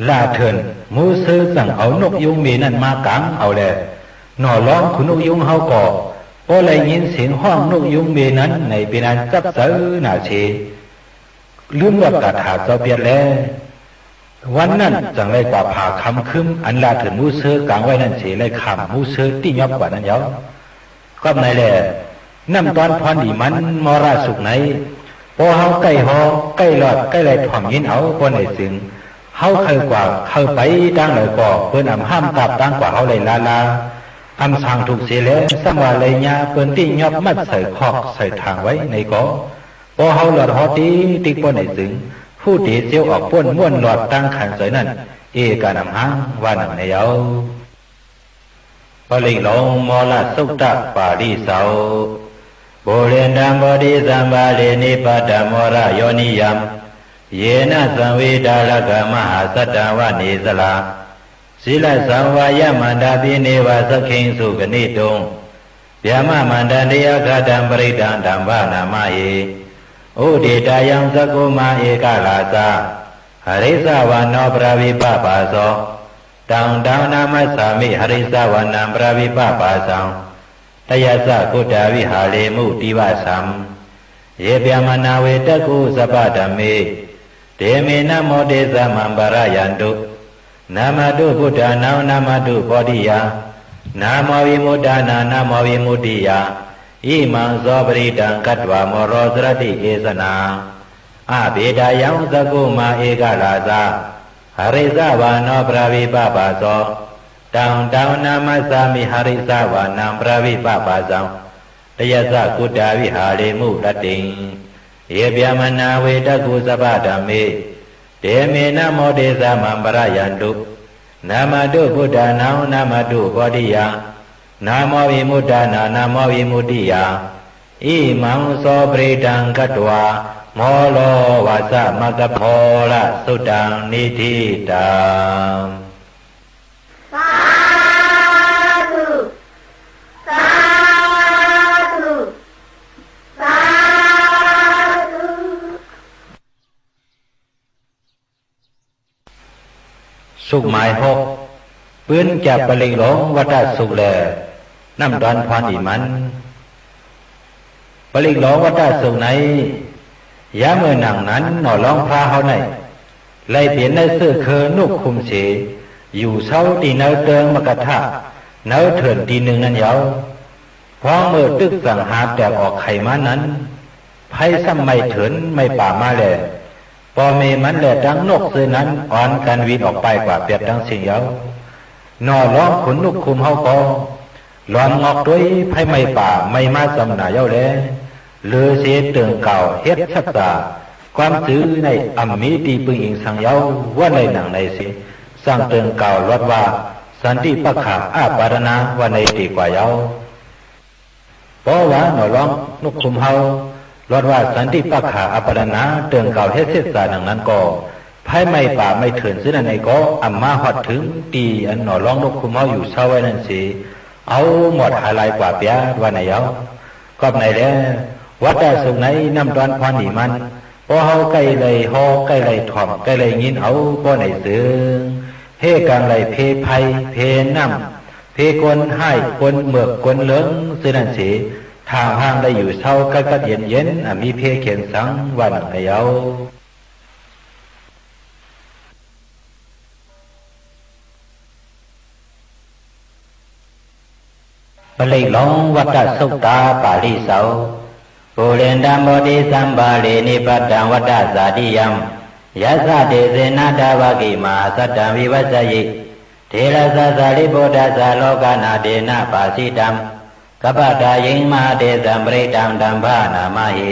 လႃႈထိူၼ်ႇ မူးသိူဝ်း ၸင်ႇဢဝ်ၼူၵ်ႉယုင်းမႄႈၼၼ်ႉ မႃးၵၢင်ႈဢဝ်လႄႈ ၼေႃႇလွင်းၶုၼ်ၼူၵ်ႉယုင်းႁဝ်းၵေႃႈ ပေႃးလႆႈငိၼ်းသဵင်ႁွင်ႉၼူၵ်ႉယုင်းမႄႈၼၼ်ႉၼႆ ပဵၼ်ဢၼ်ၸပ်းၸႂ်ၼႃႇသေ လိုမ်းလွတ်ႈၵႃႇထႃႇၸဝ်ႈပႅတ်ႈလႄႈ ဝၼ်းၼၼ်ႉ ၸင်ႇလႆႈၵႂႃႇၽႃႇၶမ်ၶိုမ်း ဢၼ်လႃႈထိူၼ်ႇမူးသိူဝ်းၵၢင်ႈဝႆႉၼၼ်ႉသေ လႆႈၶၢမ်ႇမူးသိူဝ်းတီႉၺွပ်းၵႂႃႇၼၼ်ႉယဝ်ႉ။ ၵွပ်ႈၼႆလႄႈ ၼမ်ႉတွၼ်းၽွၼ်းလီမၼ်း မေႃးလသုတ်ႈၼႆႉ ပေႃးႁဝ်းၵႆႉႁေႃး ၵႆႉလွတ်ႈ ၵႆႉလႆႈထွမ်ႇငိၼ်းဢဝ် ပေႃးၼႆၸိုင် ႁဝ်းၶႂ်ႈၵႂႃႇ ၶႂ်ႈပႆတၢင်းလႂ်ၵေႃႈ ပိူၼ်ႈဢမ်ႇႁၢမ်ႈၵၢပ်ႈတၢင်းၵႂႃႇႁဝ်းလႆႈလႃးလႃး ဢမ်ႇသၢင်ႇထုၵ်ႇသေလႄႈ သမ်ႉဝႃႈလႆႈၺႃး ပိူၼ်ႈတီႉၺွပ်းမတ်ႉသႂ်ႇၶွၵ်ႈသႂ်ႇထၢင်ႇဝႆႉၼႆၵေႃႈ ပေႃးႁဝ်းလွတ်ႈႁေႃးတိၵ်းတိၵ်း ပေႃးၼႆၸိုင် ႁူႉတေၸဵဝ်းဢွၵ်ႇပူၼ်ႉ မူၼ်ႉလွတ်ႈတၢင်းၶၢၼ်ၸႂ်ၼၼ်ႉ ဢေႇၵႃႇၼမ်ႇႁင်ႇ ဝႃႈၼင်ႇၼႆယဝ်ႉ။ ပရိတ်ႈလူင် မေႃးလသုတ်ႈတပႃႇလိသေ Pūrentuṃ bodhisambhāro nippaṭaṃ modayoniccaṃ, yena saṃvittā sabbadhammā sabbe pūrentu saṅkappā, cittāni bhavantu samaṃ pūretvā sabbadhammā, sīlaṃ sambhāya mantā dineva sakkiṃ sukhaṇitu, brahmamantati aggataṃ parittaṃ taṃ bhaṇāma he. Udetayaṃ cakkhumā ekarājā, harissavaṇṇo paṭhavippabhāso, taṃ taṃ namassāmi harissavaṇṇaṃ paṭhavippabhāsaṃ, tayajja guttā viharemu divasam. Ye brāhmaṇā vedagu sabbadhamme, te me namo te samaṃ pālayantu. Namatthu buddhānaṃ namatthu bodhiyā, namo vimuttānaṃ namo vimuttiyā, imaṃ so parittaṃ katvā moro carati esanā. Apetayaṃ cakkhumā ekarājā, harissavāno brahmapāso. Taṃ taṃ namassāmi harissavānaṃ brahmapāsaṃ. Tayajja guttā viharemu rattiṃ, ye brāhmaṇā vedagu sabbadhamme, te me namo te saṃ maṃ pālayantu. Namatthu buddhānaṃ, namatthu bodhiyā, namo vimuttānaṃ, namo vimuttiyā. Imaṃ so parittaṃ katvā, moro vāsamakappho, rāsutaṃ niṭṭhitaṃ. Sādhu, sādhu, sādhu. สุขหมายหก ปื๊นจับปริกหลงวัฏสุขแล น้ำดอนพรอีมัน ปริกหลงวัฏสุขใน ยามเมื่อหนังนั้นหน่อร้องพระเฮาใน ไล่เปลี่ยนในเสื้อเคอนุกคุมเส อยู่เช้าตีเนอเติงมกทะ เนอเถื่อนตีหนึ่งนั้นเยา พ้องเมื่อตึกสังหาแตกออกไขมานั้น ไพร่ซ้ำไม่เถื่อนไม่ป่ามาแล ปอเมมันและดังนกซื่อนั้น อ่อนกันวินออกไปกว่าเปียบดังสิ่งเยา หน่อร้องขนลุกคุมเฮาก็ หลอมงอกด้วยไพร่ไหม้ป่าไหม้มาสำหนาเยาแล หรือเสเติ่งกล่าวเฮ็ดชัดสา ความจื้อในอ่ำมีตีปึงอิงสังเยา ว่าในหนังในเส สั่งเติ่งกล่าวลวดว่า สันติปักขะอาปาทนา ว่าในตีกว่าเยา เพราะว่าหน่อร้องนกคุมเฮา ลวดว่าสันติปักขะอาปาทนา เติ่งกล่าวเฮ็ดเสสาหนังนั้นก็ ไพร่ไหม้ป่าไหม้เถื่อนซื่อนั้นในก็ อ่ำมาฮอดถึงตีอันหน่อร้องนกคุมเฮาอยู่เช้าไว้นั้นเส เอาหมดหายลายกว่าเปียดว่าในเยา กอบในแล วัฏสุขในน้ำดอนพรหนีมัน เพราะเฮาใกล้ไล่ฮอใกล้ไล่ถ่อมใกล้ไล่ยินเอาป้อในเสิง เฮกังไล่เพไพเพน้ำ เพกวนไห้กวนเมือกกวนเหลิงซื่อนั้นเส ทางห้างได้อยู่เช้ากัดกัดเย็นเย็น อ่ะมีเพเขียนสังวันในเยา ပလိတ်လုံးဝတ္တသုတ်တာပါဠိစောင် Pūrentabodhisambhāre nipataṃ vadasāti yaṃ, yassa tejena thavaki mahāsattaṃ vivasshaye. Therassa sārīputtassa lokānathena bhāsitaṃ, kappatayiṃ mahātejaṃ parittaṃ taṃ bhaṇāma he.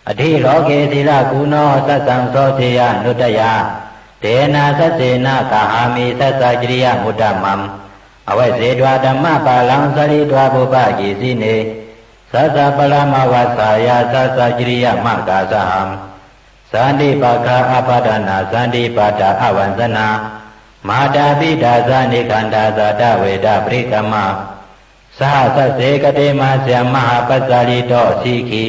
Atthi loke sīlaguṇo saccaṃ soceyyanuddayā, tena saccena gahāmi saccakiriyamuttamaṃ. Avajjitvā dhammapālaṃ saritvā pubbakicine, saccabalamavassāya saccakiriyamakāsahaṃ. Santi pakkhā appatanā santi padā avañcanā, mātā pitā ca nikkhantā jātaveda paṭikkama. Saha sacce kate mahāsayam mahāpajjalito sikhī,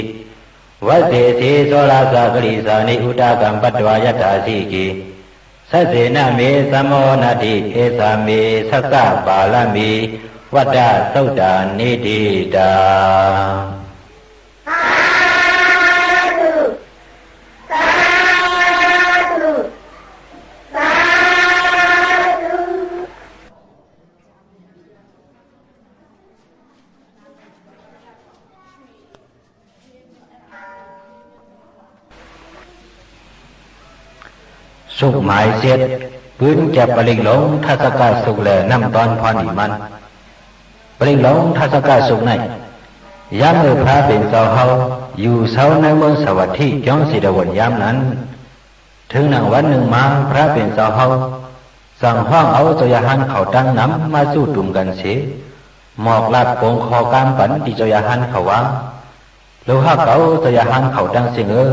vajjesi soḷasa karīsāni udakaṃ patvā yathā sikhī. Saccena me samo natthi, esā me saccapāramī, vattasuttaṃ niṭṭhitaṃ. Sādhu, sādhu, sādhu. သုတ် မၢႆၸဵတ်း ပိုၼ်းၸပ်းပရိတ်ႈလူင် ထၢတ်ႈသၵသုတ်း လႄႈ ၼမ်ႉတွၼ်းၽွၼ်းလီမၼ်း။ ပရိတ်ႈလူင် ထၢတ်ႈသၵသုတ်းၼႆႉ ယၢမ်းမိူဝ်ႈၽြႃးပဵၼ်ၸဝ်ႈႁဝ်း ယူႇသဝ်းၼႂ်းမိူင်းသႃႇဝတ်ႉထိ ၵျွင်းၸေႇတဝုၼ်ႇယၢမ်းၼၼ်ႉ ထိုင်ၼင်ႇဝၼ်းၼိုင်ႈမႃး ၽြႃးပဵၼ်ၸဝ်ႈႁဝ်း ၸင်ႇႁွင်ႉဢဝ်ၸဝ်ႈရႁၢၼ်းၶဝ်တင်းၼမ် မႃးၸုတုမ်ၵၼ်သေ မွၵ်ႇလၢတ်ႈပူင်ၶေႃႈၵႂၢမ်းပၼ် တီႈၸဝ်ႈရႁၢၼ်းၶဝ်ဝႃႈ၊ လုၵ်ႈႁၵ်ႉၵဝ် ၸဝ်ႈရႁၢၼ်းၶဝ်တင်းသဵင်ႈဢိူၺ်၊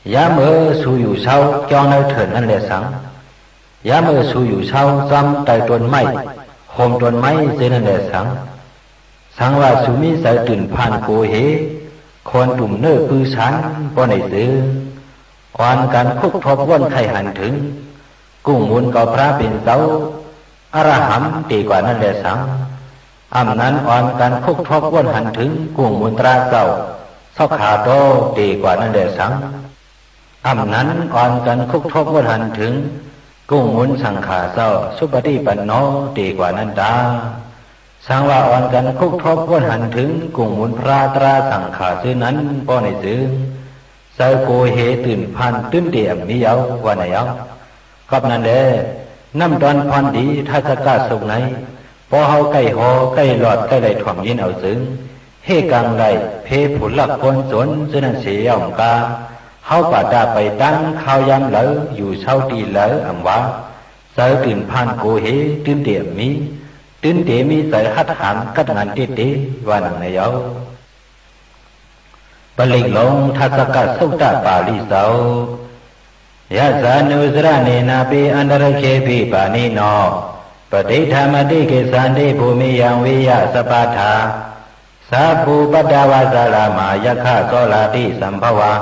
ယၢမ်းမိူဝ်ႈသူယူႇသဝ်း ၵျွင်းၼႂ်းထိူၼ်ႇၼၼ်ႉလႄႈသင်၊ ယၢမ်းမိူဝ်ႈသူယူႇသဝ်း ၸွမ်းတႂ်ႈတူၼ်ႈမႆႉ ႁူမ်ႈတူၼ်ႈမႆႉၸိူဝ်းၼၼ်ႉလႄႈသင်၊ သင်ဝႃႈသူမီးၸႂ်တိုၼ်ႇၽၢၼ်ႇၵူဝ်ႁေ ၶူၼ်တုမ်ႇၼိူဝ်ႉပိုဝ်းသၢၼ် ပေႃးၼႆၸိုင် ဢွၼ်ၵၼ်ၶုၵ်းထူပ်းဝူၼ်ႉၶႆႈႁၼ်ထိုင် ၵုင်ႇမုၼ်ၵဝ်ၽြႃးပဵၼ်ၸဝ်ႈ ဢရႁမ်ႇ တေၵႂႃႇၼၼ်ႉလႄႈသင်၊ ဢမ်ႇၼၼ် ဢွၼ်ၵၼ်ၶုၵ်းထူပ်းဝူၼ်ႉႁၼ်ထိုင် ၵုင်ႇမုၼ်တြႃးၸဝ်ႈ သေႃးၶႃႇတေႃး တေၵႂႃႇၼၼ်ႉလႄႈသင်၊ ဢမ်ႇၼၼ် ဢွၼ်ၵၼ်ၶုၵ်းထူပ်းဝူၼ်ႉႁၼ်ထိုင် ၵုင်ႇမုၼ်သင်ႇၶႃႇၸဝ်ႈ သုပတိပၼ်ႇၼေႃး တေၵႂႃႇၼၼ်ႉတႃႉ။ သင်ဝႃႈ ဢွၼ်ၵၼ်ၶုၵ်းထူပ်းဝူၼ်ႉႁၼ်ထိုင် ၵုင်ႇမုၼ်ၽြႃးတြႃးသင်ႇၶႃႇၸိူဝ်းၼၼ်ႉ ပေႃးၼႆၸိုင် ၸႂ်ၵူဝ်ႁေ တိုၼ်ႇၽၢၼ်ႇ တိုၼ်းတေဢမ်ႇမီးယဝ်ႉ ဝႃႈၼႆယဝ်ႉ။ ၵွပ်ႈၼၼ်လႄႈ ၼမ်ႉတွၼ်းၽွၼ်းလီ ထၸၵသုၵ်ႈၼႆႉ ပေႃးႁဝ်းၵႆႉႁေႃး ၵႆႉလွတ်ႈ ၵႆႉလႆႈထွမ်ႇငိၼ်းဢဝ်ၸိုင် ႁႄႉၵင်ႈလႆႈ ၽေးၽုၼ်လၵ်ႉၵူၼ်းၸူၼ် ၸိူဝ်းၼၼ်ႉသေယဝ်ႉၵႃႈ ႁဝ်းၵႂႃႇတႃႇပႆတၢင်း ၶၢဝ်းယၢမ်းလႂ် ယူႇသဝ်းတီႈလႂ် ဢမ်ႇဝႃႈ ၸႂ်တိုၼ်ႇၽၢၼ်ႇၵူဝ်ႁေ တိုၼ်းတေဢမ်ႇမီး၊ တိုၼ်းတေမီးၸႂ်ႁတ်းႁၢၼ် ၵတ်းငၢၼ်ႇတႄႉတႄႉ ဝႃႈၼင်ႇၼႆယဝ်ႉ။ ပရိၵ်ႈလူင် ထၸၵသုတ်တပႃႇလိၸဝ်ႈ။ Yassānussaraṇena pi antarikṣepi pāṇino, patiṭṭhānāti gissanti bhūmiyaṃ viyāsapādā. Sabbupaddavā saramā yakkhā sorāti sambhavā,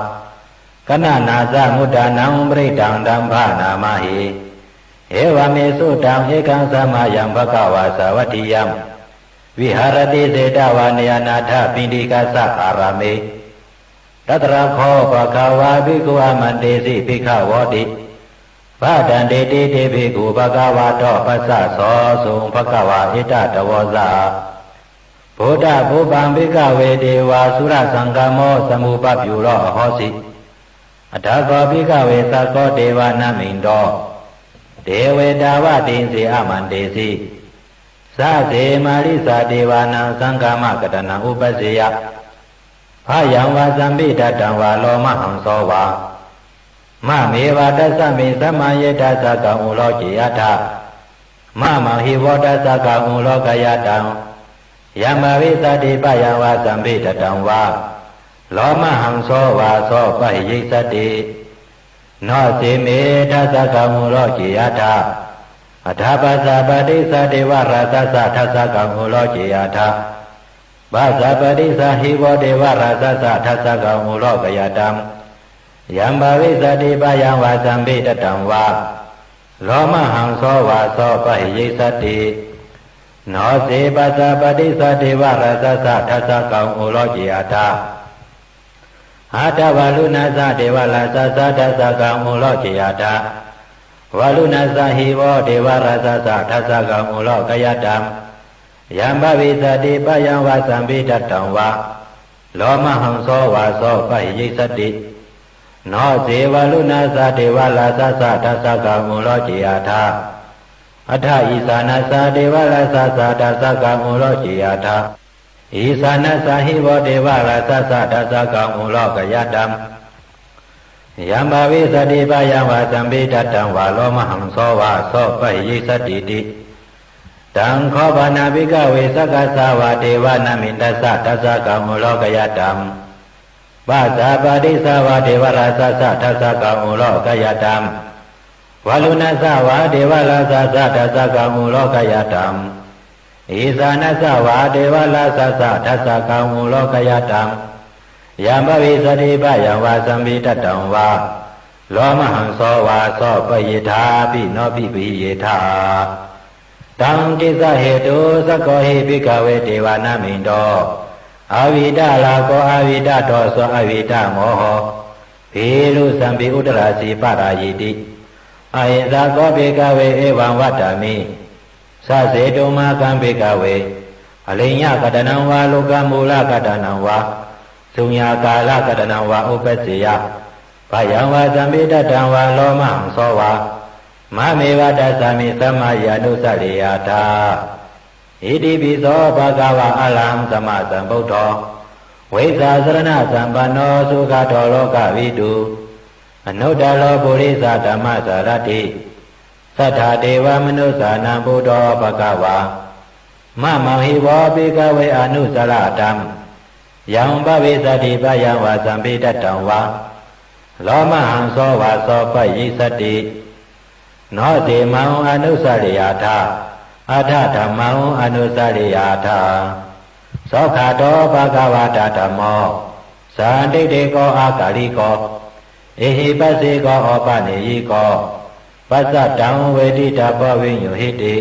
kaṇhānañca muddhānaṃ parittaṃ taṃ bhaṇāma he. Evaṃ me sutaṃ. Ekaṃ samayaṃ bhagavā sāvatthiyaṃ viharati jetavane anāthapiṇḍikassa ārāme. Tatra kho bhagavā bhikkhū āmantesi bhikkhavoti. Bhadanteti te bhikkhū bhagavato paccassosuṃ. Bhagavā etadavoca: Buddhapubbaṃ bhikkhave devasurasaṅgamo sambuddhabyūro ahosi. Atha kho bhikkhave sakko devanāminto devetāvatthisi āmantesi. Sacce mārisaddevānaṃ saṅghamakatanaṃ uppajjeyya, bhayaṃ vā sambhidhataṃ vā lomahaṃso vā, māmeva tasmiṃ samaye dassakaṃ uloke. Atha māmaṃ hi vo dassakaṃ ulokayataṃ, yaṃ bhavissati bhayaṃ vā sambhidhataṃ vā lomahaṃso vā, so pahīyissati. No ce me dassakaṃ uloke. Atha atha passa paṭissa devarājassa dassakaṃ uloke. Atha passa paṭissa hi vo devarājassa dassakaṃ ulokayataṃ, yaṃ bhavissati bhayaṃ vā sambhidhataṃ vā lomahaṃso vā, so pahīyissati. No ce passa paṭissa devarājassa dassakaṃ uloke. Atha atha varuṇassa devarājassa dassakaṃ uloke. Atha varuṇassa hi vo devarājassa dassakaṃ ulokayataṃ, yaṃ bhavissati bhayaṃ vā sambhidhataṃ vā lomahaṃso vā, so pahīyissati. No ce varuṇassa devarājassa dassakaṃ uloke. Atha atha issānassa devarājassa dassakaṃ uloke. Atha issānassa hi vo devarājassa dassakaṃ ulokayataṃ, yaṃ bhavissati bhayaṃ vā sambhidhataṃ vā lomahaṃso vā, so pahīyissatīti. Taṃ kho pana bhikkhave sakkassa vā devanāmintassa dassakaṃ ulokayataṃ, passa paṭissa vā devarājassa dassakaṃ ulokayataṃ, varuṇassa vā devarājassa dassakaṃ ulokayataṃ, issānassa vā devarājassa dassakaṃ ulokayataṃ, yaṃ bhavissati bhayaṃ vā sambhidhataṃ vā lomahaṃso vā, so pahīyetthāpi no pahīyetha. Taṃ kissa hetu: Sakko hi bhikkhave devanāminto avittarāgo avittādoso avittamoho bhīrusampi uttarāsi parāyiti. Ahiṃsako bhikkhave evaṃ vadāmi: Saccetu mā kaṃ bhikkhave ariyaṃ kaṭṭhanaṃ vā lokamūlagaṭṭhanaṃ vā suññākāragaṭṭhanaṃ vā uppajjeyya, bhayaṃ vā sambhidhataṃ vā lomahaṃso vā, māmeva tasmiṃ samaye anussariyattha. Itipi so bhagavā arahaṃ sammāsambuddho vijjācaraṇasampanno sugato lokavidū anuttaro purisadammasārathi satthā devamanussānaṃ buddho bhagavā. Māmaṃ hi vo bhikkhave anussarathaṃ, yaṃ bhavissati bhayaṃ vā sambhidhataṃ vā lomahaṃso vā, so pahīyissati. No ce maṃ anussariyattha, atha dhammaṃ anussariyattha. Svākkhāto bhagavatā dhammo sandiṭṭhiko akāliko ehipassiko opanayiko paccattaṃ veditabbo viññūhīti.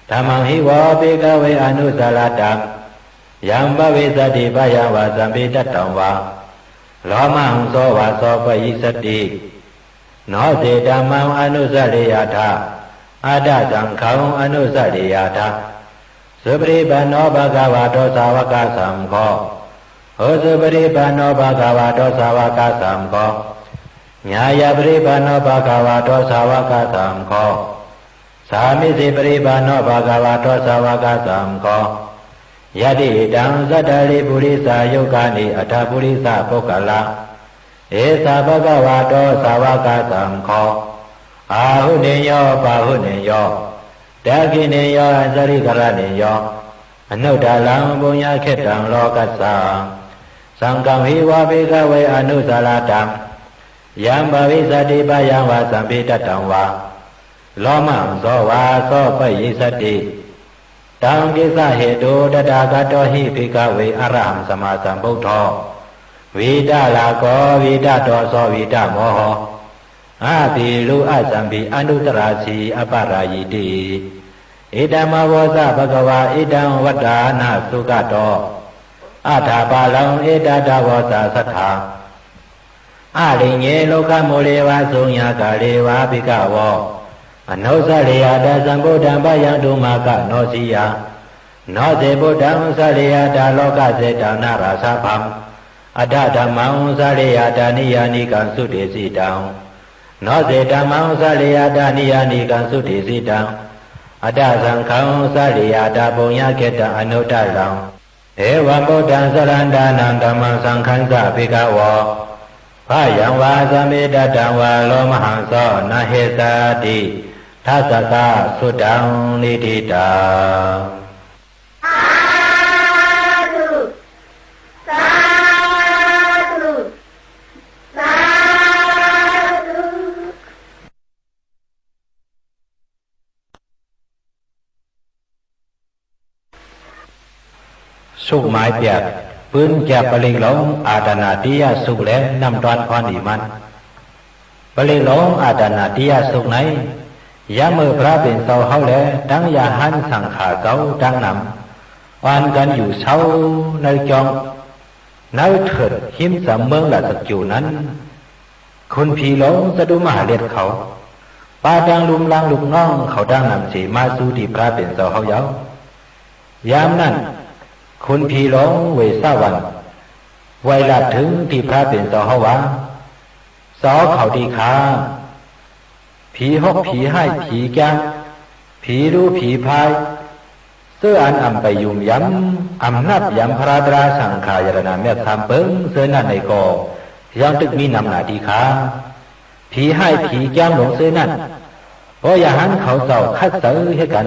Dhammaṃ hi vo bhikkhave anussarattaṃ, yaṃ bhavissati bhayaṃ vā sambhidhataṃ vā lomahaṃso vā, so pahīyissati. No ce dhammaṃ anussariyattha, atha saṅghaṃ anussariyattha. Supaṭipanno bhagavato sāvakasaṅgho, Ujupaṭipanno bhagavato sāvakasaṅgho, ñāyapaṭipanno bhagavato sāvakasaṅgho, sāmīcipaṭipanno bhagavato sāvakasaṅgho, yadidaṃ cattāri purisayugāni aṭṭha purisapuggalā, esa bhagavato sāvakasaṅgho, āhuneyyo pāhuneyyo dakkhiṇeyyo añjalikaraṇīyo anuttaraṃ puññakkhettaṃ lokassāti. Saṅghaṃ hi vo bhikkhave anusarattaṃ yaṃ bhavissati bhayaṃ vā sambhataṃ vā lomahaṃso vā sampayissati. Taṃ kissa hetu tathāgato hi bhikkhave arahaṃ sammāsambuddho vītarāgo vītadoso vītamoho abhirūḷhasabhi anuttarāsi aparājiti. Idamavoca bhagavā. Idaṃ vandamāno sugato athaparaṃ etadavoca: Satthā āriye rukkhamūle vā shunyāgāre vā bhikkhavo anussareyyātha sambuddhaṃ bhayaṃ tumhākanosiyā. No ce buddhaṃ sareyyātha lokasethānārāsabhaṃ, atha dhammaṃ sareyyātha niyyānikaṃ sudesitaṃ. No ce dhammaṃ sareyyātha niyyānikaṃ sudesitaṃ, atha saṅghaṃ sareyyātha puññakkhettaṃ anuttaraṃ. Evaṃ buddhaṃ sarantānaṃ dhammaṃ saṅghañca bhikkhavo bhayaṃ vā sambhataṃ vā lomahaṃso na hessati. Tassa kā suttaṃ niṭṭhitaṃ. Sādhu, sādhu, sādhu. สุขหมายแปด ปืนแก็บปริกหลง อาตานาติยสุข และน้ำต้อนพรดีมัน ปริกหลง อาตานาติยสุข ใน ယင်းမိူဝ်ႈ ၽြႃးပဵၼ်ၸဝ်ႈႁဝ်း လႄႈ တင်း ရႁၢၼ်းသင်ႇၶႃႇၸဝ်ႈ တင်းၼမ် ဢွၼ်ၵၼ်ယူႇသဝ်း ၼႂ်းၵျွင်း ၼႂ်းထိူၼ်ႇ ႁိမ်းၸမ်မိူင်းရႃႇၸၵျူႇၼၼ်ႉ ၶုၼ်ၽီလူင် ၸတုမႁႃႇရၢတ်ႈၶဝ် ပႃးတင်းလုမ်းလၢင်းလုၵ်ႈၼွင်ႉၶဝ်တင်းၼမ်သေ မႃးၸူးတီႈၽြႃးပဵၼ်ၸဝ်ႈႁဝ်းယဝ်ႉ။ ယၢမ်းၼၼ်ႉ ၶုၼ်ၽီလူင်ဝေႇသဝၼ်ႇ ဝႆႈလၢတ်ႈထိုင်တီႈၽြႃးပဵၼ်ၸဝ်ႈႁဝ်းဝႃႈ ၸဝ်ႈၶဝ်တီႈၶႃႈ ၽီႁူၵ်ႉ ၽီႁၢႆႉ ၽီၵျၢမ်း ၽီလူး ၽီၽၢႆး ၸိူဝ်းဢၼ်ဢမ်ႇပႆႇယုမ်ႇယမ် ဢမ်ႇၼပ်ႉယမ် ၽြႃး တြႃး သင်ႇၶႃႇ ရတ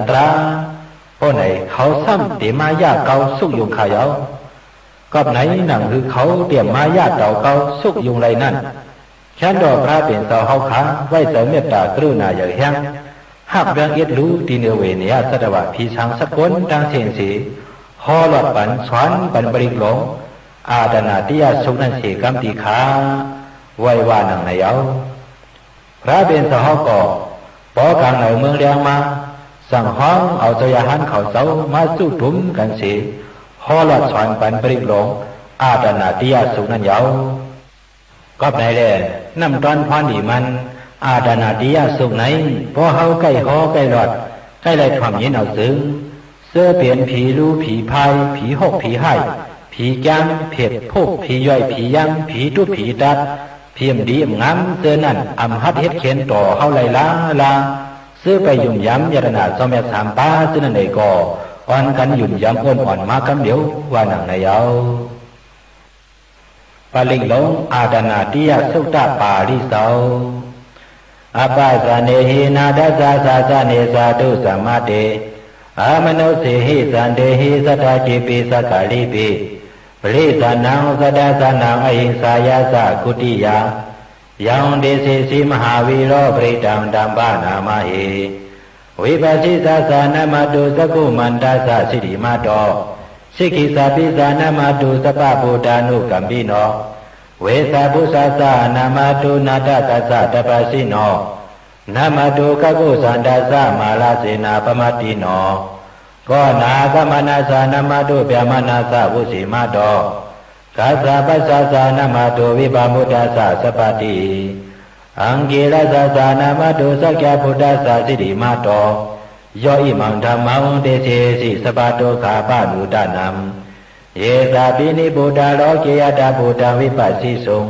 ၼႃႇ မျၢတ်ႈသၢမ်ပိူင် ၸိူဝ်းၼၼ်ႉၼႆၵေႃႈ ယင်းတိုၵ်ႉမီးၼမ်ၼႃႇတီႈၶႃႈ။ ၽီႁၢႆႉ ၽီၵျၢမ်းလူင်ၸိူဝ်းၼၼ်ႉ ပေႃးရႁၢၼ်းၶဝ်ၸဝ်ႈ ၶတ်းၸႂ်ႁဵတ်းၵၢၼ်တြႃး ပေႃးၼႆ ၶဝ်သမ်ႉတေမႃးယႃႉၵဝ်း သုၵ်ႉယုင်ႈၶႃႈယဝ်ႉ။ ၵွပ်ႈၼႆ ၼင်ႇႁိုဝ်ၶဝ်တေဢမ်ႇမႃးယႃႉတဝ်းၵဝ်း သုၵ်ႉယုင်ႈလႆႈၼၼ်ႉ ၶႅၼ်းတေႃႈ ၽြႃးပဵၼ်ၸဝ်ႈႁဝ်းၶႃႈ ဝႆႉၸႂ်မဵတ်ႉတႃႇ ၵရုၼႃႇယႂ်ႇႁႅင်း ႁၵ်ႉပႅင်းဢဵတ်းလူ တီႈၼိူဝ်ဝေႇၼေႇယျသတ်ႉတဝႃႇ ၽီသၢင်သတ်းၵူၼ်းတင်းသဵင်ႈသေ ႁေႃးလွတ်ႈပၼ် သွၼ်ပၼ် ပရိၵ်ႈလူင် ဢႃႇတၼႃႇတိယသုၵ်ႈၼၼ်ႉသေၵမ်းတီႈၶႃႈ ဝႆႈဝႃႈၼင်ႇၼႆယဝ်ႉ။ ၽြႃးပဵၼ်ၸဝ်ႈႁဝ်းၵေႃႈ ပေႃးၵၢင်ၼႂ်မိူင်းလႅင်းမႃး ၸင်ႇႁွင်ႉဢဝ်ၸဝ်ႈရႁၢၼ်းၶဝ်ၸဝ်ႈ မႃးၸုတုမ်ၵၼ်သေ ႁေႃးလွတ်ႈသွၼ်ပၼ် ပရိၵ်ႈလူင် ဢႃႇတၼႃႇတိယသုၵ်ႈၼၼ်ႉယဝ်ႉ။ ၵွပ်ႈၼႆလႄႈ ၼမ်ႉတွၼ်းၽွၼ်းလီမၼ်း ဢႃႇတၼႃႇတိယသုၵ်ႈၼႆႉ ပေႃးႁဝ်းၵႆႉႁေႃး ၵႆႉလွတ်ႈ ၵႆႉလႆႈထွမ်ႇငိၼ်းဢဝ်ၸိုင် ၸိူဝ်းပဵၼ်ၽီလူး ၽီၽၢႆး ၽီႁူၵ်ႉ ၽီႁၢႆႉ ၽီၵျၢမ်း ၽဵတ်ႇ ၽုၵ်ႉ ၽီယွႆႈ ၽီယမ်း ၽီတုပ်ႉ ၽီတတ်း ၽီဢမ်ႇလီဢမ်ႇငၢမ်း ၸိူဝ်းၼၼ်ႉ ဢမ်ႇႁတ်းႁဵတ်းၶဵၼ်တေႃႇႁဝ်းလႆႈလႃးလႃး။ ၸိူဝ်းပႆႇယုမ်ႇယမ် ရတၼႃႇၸဝ်ႈမျၢတ်ႈသၢမ်ပႃး ၸိူဝ်းၼၼ်ႉၼႆၵေႃႈ ဢွၼ်ၵၼ်ယုမ်ႇယမ်ဢူၼ်ႈဢွၼ်ႇမႃးၵမ်းလဵဝ် ဝႃႈၼင်ႇၼႆယဝ်ႉ။ ပရိၵ်ႈလူင် ဢႃႇတၼႃႇတိယသုတ်ႉတပႃႇလိၸဝ်ႈ။ Appasannehi nātha sāsane sādhu samāte, amanussehi santehi sadā citti sakkārepi, parissannaṃ sadā sanaṃ ahiṃsāya saṅghuttiyā, yaṃ desesi mahāvīro parittaṃ taṃ paṇāmahe. Vipassissa ca namatthu, cakkhumantassa siddhimato, sikhissapi ca namatthu, sabbabuddhānukampino, vessabhussa ca namatthu, ñātakassa tapassino, namatthu kakkusandhassa mārasenappamaddino, konāgamanassa namatthu, brāhmaṇassa vusīmato, kassapassa ca namatthu, vippamuttassa sabbadhi, aṅgīrasassa namatthu, sakyaputtassa siddhimato, yo imaṃ dhammaṃ desesi sabbadukkhāpanūdanaṃ, Ye sāpi nibbutāloke athābhūtaṃ vipassisuṃ,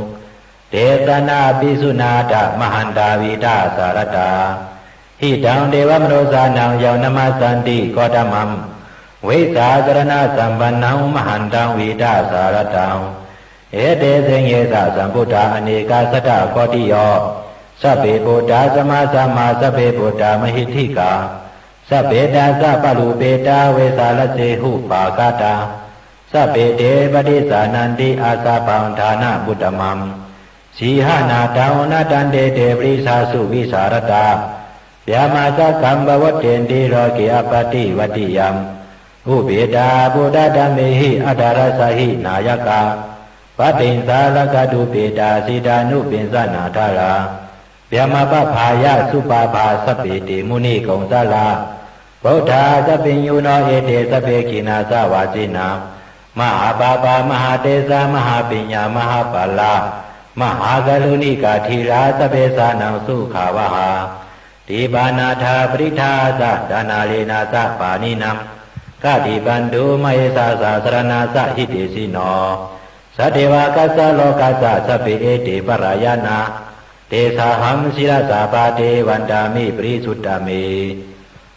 te janā apisuṇā atha mahantā vītasāradā. Hitaṃ devamanussānaṃ yaṃ namassanti Gotamaṃ, vijjācaraṇasampannaṃ mahantaṃ vītasāradaṃ. Etesmiṃ esa sambuddhā anekasatakoṭiyo, sabbe buddhā sammāsambhuvā, sabbe buddhā mahiddhikā, sabbe dasapālupetā vesālase upāgatā, sabbe te paṭisājjenanti asapattaṃ ṭhānamuttamaṃ. Sīhanaṃ taṃ natantete parisāsu vīsāradā, brahmajjhaṃ pavattenti loke appaṭivattiyaṃ. Upetā buddhadhammehi atthaladdhā hi nāyakā, pattiṃsā rakkhatū petāsi tanupassānaṃ dārā. Brahmapābāya supabhā sabbe te munikaṃsalā, buddhā ca piññuno ete sabbe khīṇāsavāsinā. Mahāpāpā mahātejā mahāpiññā mahāphalā, mahākāruṇikā dhīrā sabbesānaṃ sukhāvahā. Dipanātha parittāhassa ṭhānālena saha pāṇinaṃ, khattimantu mahesāsā saraṇassa hitesino. Sadevakassa lokassa sabbe ete parāyanā, tesāhaṃ sirasā pāde vandāmi parisuddhā me.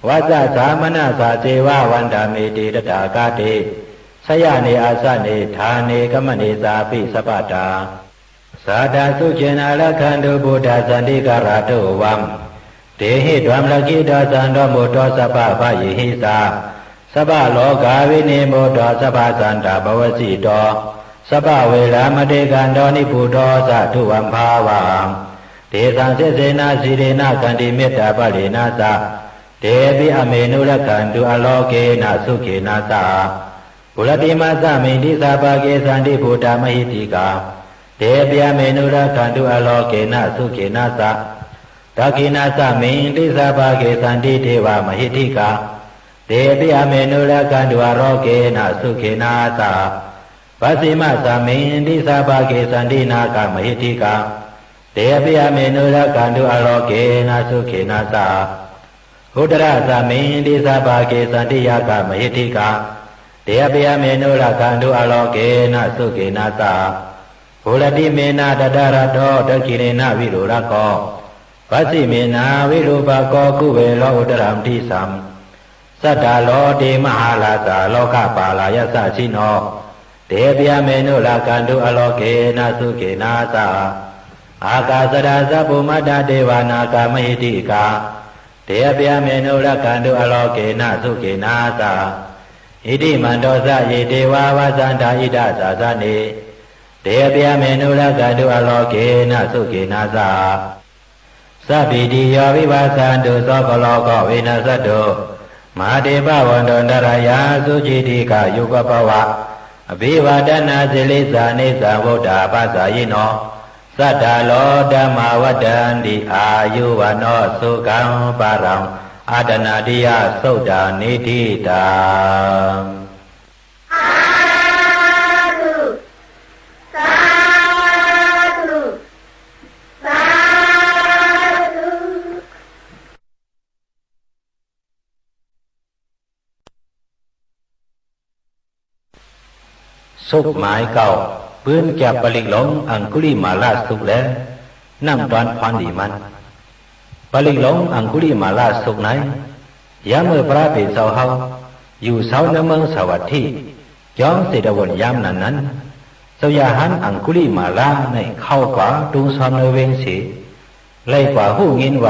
Vacasā manasā ceva vandāmete tathāgate, sayane āsane ṭhāne gamane cāpi sabbadā. Sadā sukhena rakkhantu buddhā santikarā tuvaṃ, dehitvā rakkhito santo buddho sabbabhayehisa, sabbarogā vinimutto sabbasantāpavajjito, sabbaveramatikkanto nibbuto ca tuvaṃ bhava. Tesaṃ sesena sīlena khantimettābalena ca, tepi āmenū rakkhantu ālokena sukhena saha. Puratthimāsmiṃ disābhāge santi buddhā mahiddhikā, tepi āmenū rakkhantu ālokena sukhena saha. Dakkhiṇāsmiṃ disābhāge santi devā mahiddhikā, tepi āmenū rakkhantu ālokena sukhena saha. Pacchimāsmiṃ disābhāge santi nāgā mahiddhikā, tepi āmenū rakkhantu ālokena sukhena saha. Uttarāsmiṃ disābhāge santi yakkhā mahiddhikā, tepi āmenū rakkhantu ālokena sukhena saha. Puratthimena dhataraṭṭho dakkhiṇena virūḷhako, pacchimena virūpakkho kuvero uttaraṃ disaṃ. Cattaro te mahārājā lokapālā yasassino, tepi āmenū rakkhantu ālokena sukhena saha. Ākāsaṭṭhā ca bhummaṭṭhā devā nāgā mahiddhikā, tepi āmenū rakkhantu ālokena sukhena saha. Iddhimanto ca ye devā vassantā ida sāsane, tepi āmenū rakkhantu ālokena sukhena saha. Sabbītiyo vivajjantu sabbarogo vinassatu, mā te bhavatvantarāyo sukhī dīghāyuko bhava. Abhivādanasīlissa niccaṃ vuḍḍhāpacāyino, cattāro dhammā vaḍḍhanti āyu vaṇṇo sukhaṃ balaṃ. Āṭānāṭiyasuttā niṭṭhitaṃ. Sādhu, sādhu, sādhu. သုတ် မၢႆၵဝ်ႈ ပိုၼ်းၵႅပ်ႈပလိၵ်ႈလူင် ဢင်ႇၵုလိမႃႇလသုတ်လႄႈ ၼမ်ႉတွၼ်းၽွၼ်းလီမၼ်း။ ပလိၵ်ႈလူင် ဢင်ႇၵုလိမႃႇလသုတ်ၼႆႉ ယၢမ်းမိူဝ်ႈၽြႃးပဵၼ်ၸဝ်ႈႁဝ်း ယူႇသဝ်းၼႂ်းမိူင်းသႃႇဝတ်ႉထိ ၵျွင်းၸေႇတဝုၼ်ႇ ယၢမ်းၼၼ်ႉၼၼ်ႉ ၸဝ်ႈရႁၢၼ်း ဢင်ႇၵုလိမႃႇလၼႆႉ ၶဝ်ႈၵႂႃႇတူင်ႇသွမ်းၼႂ်းဝဵင်းသေ လႆႈၵႂႃႇႁူႉငိၼ်းဝႃႈ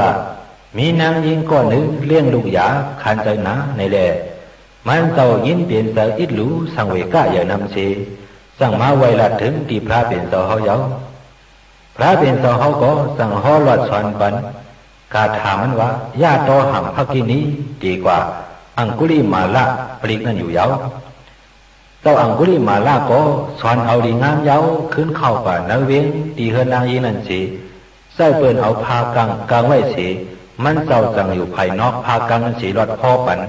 မီးၼၢင်းယိင်းၵေႃႉၼိုင်ႈ လဵင်ႉလုၵ်ႈယႃႇ ၶၢၼ်ၸႂ်ၼႃႇၼႆလႄႈ မၼ်းၸဝ်ႈယိၼ်းပဵၼ်ၸႂ် ဢီးလူ သင်ႇဝေႇၵ ယႂ်ႇၼမ်သေ ၸင်ႇမႃးဝႆႈလၢတ်ႈထိုင် တီႈၽြႃးပဵၼ်ၸဝ်ႈႁဝ်းယဝ်ႉ။ ၽြႃးပဵၼ်ၸဝ်ႈႁဝ်းၵေႃႈ ၸင်ႇႁေႃးလွတ်ႈသွၼ်ပၼ် ၵႃႇထႃႇမၼ်းဝႃႈ ယတေႃးႁင်ႇ ၽၵ်ႉၵိၼီႇ တေၵႂႃႇ ဢင်ႇၵုလိမႃႇလ ပလိၵ်ႈၼၼ်ႉယူႇယဝ်ႉ။ ၸဝ်ႈဢင်ႇၵုလိမႃႇလၵေႃႈ သွၼ်ဢဝ်လီငၢမ်းယဝ်ႉ ၶိုၼ်းၶဝ်ႈၵႂႃႇၼႂ်းဝဵင်း တီႈႁိူၼ်းၼၢင်းယိင်းၼၼ်ႉသေ ၸႂ်ႉပိူၼ်ႈဢဝ်ၽႃႈၵင်ႈ ၵင်ႈဝႆႉသေ မၼ်းၸဝ်ႈၸင်ႇယူႇၽၢႆႇၼွၵ်ႈၽႃႈၵင်ႈၼၼ်ႉသေ လွတ်ႈၽေႃးပၼ် ဢ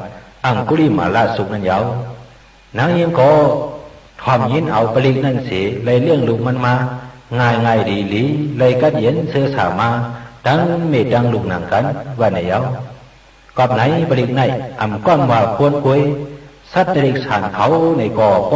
င်ႇၵုလိမႃႇလသုတ်ႈၼၼ်ႉယဝ်ႉ။ ၼၢင်းယိင်းၵေႃႈ ထွမ်ႇငိၼ်းဢဝ်ပလိၵ်ႈၼၼ်ႉသေ လႆႈလဵင်ႉလုၵ်ႈမၼ်းမႃး ငၢႆႈငၢႆႈလီလီ လႆႈၵတ်းယဵၼ်သိူဝ်းသႃႇမႃး တင်းမႄႈတင်းလုၵ်ႈၼင်ႇၵၼ် ဝႃႈၼႆယဝ်ႉ။ ၵွပ်ႈၼႆ ပလိၵ်ႈၼႆႉ ဢမ်ႇၵွမ်ႉဝႃႈၵူၼ်းၵူၺ်း သတ်းတိရိတ်ႉသၢၼ်ႇၶဝ်ၼႆႉၵေႃႈ ပေႃးၶဝ်လဵင်ႉလုၵ်ႈယၢပ်ႇၸိုင် ဢဝ်ဢင်ႇၵုလိမႃႇလသုတ်ႈၼႆႉ မုၼ်းပဝ်ႇၼမ်ႉသေ ပၼ်ၵိၼ်တႃႉ တိုၼ်းတေလဵင်ႉငၢႆႈမႃးၵမ်းလဵဝ် ဢမ်ႇႁၢင်ႉယဝ်ႉ။ ၼမ်ႉတွၼ်းၽွၼ်းလီမၼ်း ဢင်ႇၵုလိမႃႇလသုတ်ႈၼႆႉ ပေႃးႁဝ်းၵႆႉႁေႃးၵႆႉလွတ်ႈ ၵႆႉလႆႈထွမ်ႇငိၼ်းဢဝ် ပေႃးၼႆၸိုင် ဢၼ်ပဵၼ်ၼၢင်းယိင်းၶဝ် ဝူဝ်းမေးၵႂၢႆးမေးၶဝ် တေၵႂႃႇတူဝ်မေးတင်းၼမ်ၸိူဝ်းၼၼ်ႉ လႆႈလဵင်ႉလုၵ်ႈမႃး ငၢႆႈလူမ်ၸႂ်ၽႂ်မၼ်းသေ ဢမ်ႇမီးတၢင်းယၢပ်ႇၽိုတ်ႇၶၢၼ်ၸႂ်သင် ဝႃႈၼႆယဝ်ႉ။ တီႈဝၢၼ်ႈၼွၵ်ႈၸွၵ်းထိူၼ်ႇ တီႈဢၼ်ဢမ်ႇမီးႁူင်းယႃမႄႈလုၵ်ႈဢွၼ်ႇၼၼ်ႉ လီၵႆႉလွတ်ႈၵႆႉႁေႃး တီႈတေယဝ်ႉ။ ပလိၵ်ႈလူင် ဢင်ႇၵုလိမႃႇလသုတ်ႈတႃႉ ပႃႇလိၸဝ်ႈ။ Parittaṃ yam bhaṇantassa nisinnadānaṃ, thavānaṃ udakaṃ pavināseti, sabbameva parissayaṃ. Sotthinā kappavutthānaṃ, yaṃ sāsati taṃ khaṇe. Therassaṅgulimālassa, lokanathena bhāsitaṃ, kappaṭṭhāyiṃ mahātejaṃ, parittaṃ taṃ bhaṇāma he. Yatohaṃ bhagini ariyāya jātiyā jāto, nābhijānāmi siñciṃ sabbānaṃ, jīvitā va aropāyitā. Tenā saccena sotthi te hotu, sotthikappassa. Yatohaṃ bhagini ariyāya jātiyā jāto, nābhijānāmi siñciṃ sabbānaṃ, jīvitā va aropāyitā. Tenā saccena sotthi te hotu, sotthikappassa. Yatohaṃ bhagini ariyāya jātiyā jāto, nābhijānāmi siñciṃ sabbānaṃ, jīvitā va aropāyitā. Tenā saccena sotthi te hotu, sotthikappassa. Aṅgulimālasuttaṃ niṭṭhitaṃ. Sādhu, sādhu, sādhu. သုတ်ႈမၢႆသိပ်း ပိုၼ်းၵႅပ်ႈပလိၵ်ႈလူင် သပ်ႉပ ပေႃးၸင်ႇၵသုတ်ႈ လႄႈ ၼမ်ႉတွၼ်းၽွၼ်းလီမၼ်း။ ပလိၵ်ႈလူင် ပေႃးၸင်ႇၵသုတ်ႈၼႆႉ ယၢမ်းမိူဝ်ႈၽြႃးပဵၼ်ၸဝ်ႈႁဝ်း ယူႇသဝ်းတီႈၼႂ်းမိူင်းရႃႇၸၵျူဝ်ႇ ၵျွင်းဝေႇလုဝုၼ်ႇၼၼ်ႉ ၽွင်းၼၼ်ႉ ၸဝ်ႈမႁႃႇၵတ်ႉသပၼႆႉၼႆၵေႃႈ သမ်ႉယူႇသဝ်းတီႈထမ်ႈဝိပလိတ်ႉ ႁိမ်းၸမ်မိူင်းရႃႇၸၵျူဝ်ႇၼၼ်ႉယဝ်ႉ။ ယၢမ်းၼၼ်ႉ ၸဝ်ႈမႁႃႇၵတ်ႉသပ သမ်ႉၸပ်းၼၢဝ်ႁႅင်းဝႆႉလႄႈ ထိုင်ယၢမ်းႁူဝ်ၶမ်ႈမႃး ၽြႃးပဵၼ်ၸဝ်ႈႁဝ်း ၸင်ႇယုၵ်ႉတူဝ်ယေႃးၶိင်းၵႂႃႇၸူးသေ ထၢမ်ဝႃႈ လုၵ်ႈႁၵ်ႉၵဝ် ၸဝ်ႈမႁႃႇၵတ်ႉသပဢိူဝ်း၊ တၢင်းပဵၼ်ယေႃးၵႃႇၸဝ်ႈႁဝ်းၼႆႉ ပဵၼ်ႁိုဝ် ၸွင်ႇၶႅၼ်းမႃးႁိုဝ် ၼႆလႄႈ မၼ်းၸဝ်ႈၸင်ႇတွပ်ႇဝႃႈ တၢင်းပဵၼ်ၶႃႈႁဝ်းပေႃးႁဝ်းၼႆႉ ဢမ်ႇမီးလွင်ႈၶႅၼ်းမႃးၶႃႈ၊ ယႃႇၶႅၼ်းၼႃႇမႃးတိတိၶႃႈဢေႃႈ ဝႃႈၼႆယဝ်ႉ။ ၽြႃးပဵၼ်ၸဝ်ႈၸင်ႇဝႃႈ ၵဝ်တေႁေႃးလွတ်ႈပၼ် ပလိၵ်ႈလူင်ပေႃးၸင်ႇၵသုတ်ႈၼၼ်ႉ ၸဝ်ႈပႂ်ႉထွမ်ႇဢဝ်လႄႈ ဝႃႈၼႆသေ ၽြႃးပဵၼ်ၸဝ်ႈႁဝ်းၸင်ႇႁေႃးပၼ် သတိမေႇၵတ်ႉသပ ပေႃးၸင်ႇၵ တေၵႂႃႇပလိၵ်ႈၼၼ်ႉယဝ်ႉ။ မိူဝ်ႈၼၼ်ႉၼင်ႇၵဝ်ႇ ထႅင်ႈပွၵ်ႈၼိုင်ႈ ၸဝ်ႈမႁႃႇမွၵ်ႉၵလၢၼ်ႇ ဢမ်ႇယူႇလီလႄႈ ၽြႃးပဵၼ်ၸဝ်ႈႁဝ်း ၸင်ႇယုၵ်ႉတူဝ်ယေႃးၶိင်းၵႂႃႇႁေႃးလွတ်ႈပၼ် သတိမေႇမွၵ်ႉၵလၢၼ်ႇ ပေႃးၸင်ႇၵ တေၵႂႃႇပလိၵ်ႈၼၼ်ႉသေ တၢင်းပဵၼ်ၸဝ်ႈၵေႃႈ ၵိုင်ႉၵၢင်ႉႁၢႆၵႂႃႇ မီးတၢင်းၵတ်းယဵၼ် ယူႇလီသိူဝ်းသႃႇမႃးၵမ်းလဵဝ် ဝႃႈၼႆယဝ်ႉ။ ထိုင်ၼင်ႇပွၵ်ႈၼိုင်ႈ ၽြႃးပဵၼ်ၸဝ်ႈႁဝ်း ဢမ်ႇယူႇလီလႄႈ ၸင်ႇၸႂ်ႉၸဝ်ႈၸုၼ်ႇတမထေႇ ႁေႃးလွတ်ႈပၼ် ပေႃးၸင်ႇၵပလိၵ်ႈ သုတ်ႈၼၼ်ႉလႄႈ ၽြႃးပဵၼ်ၸဝ်ႈႁဝ်းၵေႃႈ လႆႈၸိုၼ်ႈၶႅၼ်းယူႇလီမႃးၵမ်းလဵဝ် ဝႃႈၼႆယဝ်ႉ။ ၵွပ်ႈၼႆလႄႈ ၼမ်ႉတွၼ်းၽွၼ်းလီမၼ်း ပေႃးၸင်ႇၵသုတ်ႈၼႆႉ ပေႃးႁဝ်းၵႆႉႁေႃးၵႆႉလွတ်ႈ ၵႆႉလႆႈထွမ်ႇငိၼ်းဢဝ် ပေႃးၼႆၸိုင် ႁႄႉၵင်ႈလႆႈ ယေႃးၵႃႇတၢင်းပဵၼ် ၵူႈသၢမ်သႅၼ်းပိူင်သေ ၸိူဝ်းပဵၼ်ယေႃးၵႃႇယူႇ ၸိူဝ်းဢမ်ႇယူႇလီ ၸိူဝ်းၼၼ်ႉၼႆၵေႃႈ ၸဵဝ်းၸိုၼ်ႈၶႅၼ်းယူႇလီမႃး၊ ၸိူဝ်းယူႇလီဝႆႉယူႇ ၸိူဝ်းၼၼ်ႉၼႆၵေႃႈ ဢမ်ႇသူႈပဵၼ်ယေႃးၵႃႇတၢင်းပဵၼ်သင်သေ လႆႈၵတ်းယဵၼ်သိူဝ်းသႃႇ၊ ယေႃးၵႃႇၵၢင်းယၢၼ် ႁဵတ်းၵၢၼ်ၸဵဝ်းတၼ်း ဝၼ်းတၢႆ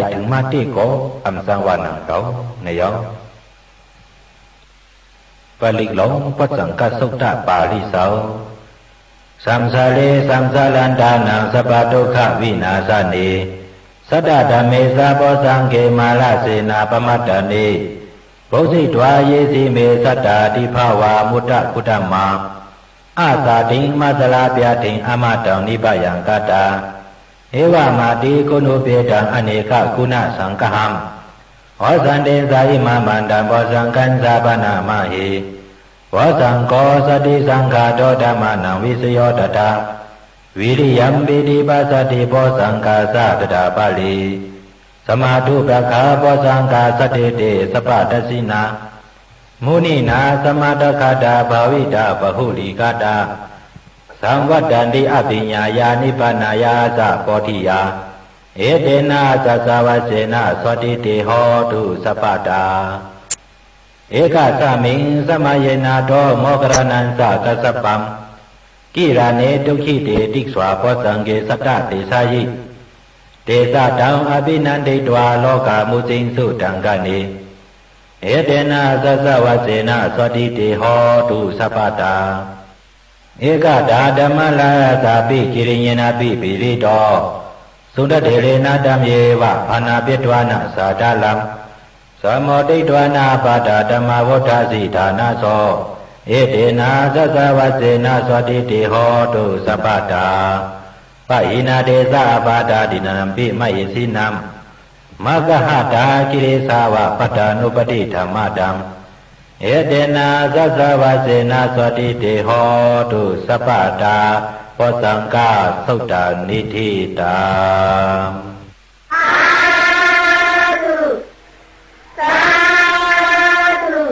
ထိုင်မႃးတႄႉၵေႃႈ ဢမ်ႇၸၢင်ႈဝႃႈၼင်ႇၵဝ်ႇ ၼႆယဝ်ႉ။ ပလိၵ်ႈလူင် ပေႃးၸင်ႇၵသုတ်ႈတ ပႃႇလိၸဝ်ႈ။ Saṃsāre saṃsārantānaṃ, sabbadukkhavināsane, satthā dhammesāvozzaṃ, khemaṃ rassena pamatane, bujjhitvā ye sīme, sattā dibbā va muddakuṭṭhamā, āsadiṃ mācalā byādhiṃ, amataṃ nibbayaṃ kattā, evamādiguṇūpetaṃ, anekaguṇasaṅgahaṃ, osantecca imamantā, bojjhaṅgañca paṇāmahe. Bojjhaṅgo satisaṅkhāto, dhammānaṃ vicayo tathā, Viriyampīti passaddhi bojjhaṅgā sakyaṭṭha palī, samādhupekkhabojjhaṅgā saṭṭhete sabbadassinā, muninā sammadakkhātā bhāvitā bahulīkatā, saṃvattanti abhiññāya nibbānāya ca bodhiyā. Etena saccavajjena sotthi te hotu sabbadā. Ekasmiṃ samaye nātho moggallānañca kassapaṃ, gilāne dukkhite disvā bojjhaṅge satta desayi, tesaṃ taṃ abhinanditvā rogā mucciṃsu taṅkhaṇe. Etena saccavajjena sotthi te hotu sabbadā. Ekadā dhammarājāpi giriyeṇābhipīḷito, sudadherena dhammyeva bhaṇāpetvāna sādaraṃ, sammoditvāna ābādhā tamhā vuṭṭhāsi ṭhānaso. Etena saccavajjena sotthi te hotu sabbadā. Pahīnā te ca ābādhā tiṇṇannampi mahesinaṃ, maggāhatakilesā va pattānuppattidhammataṃ. Etena saccavajjena sotthi te hotu sabbadā. Bojjhaṅgā suttaṃ niṭṭhitaṃ. Sādhu, sādhu,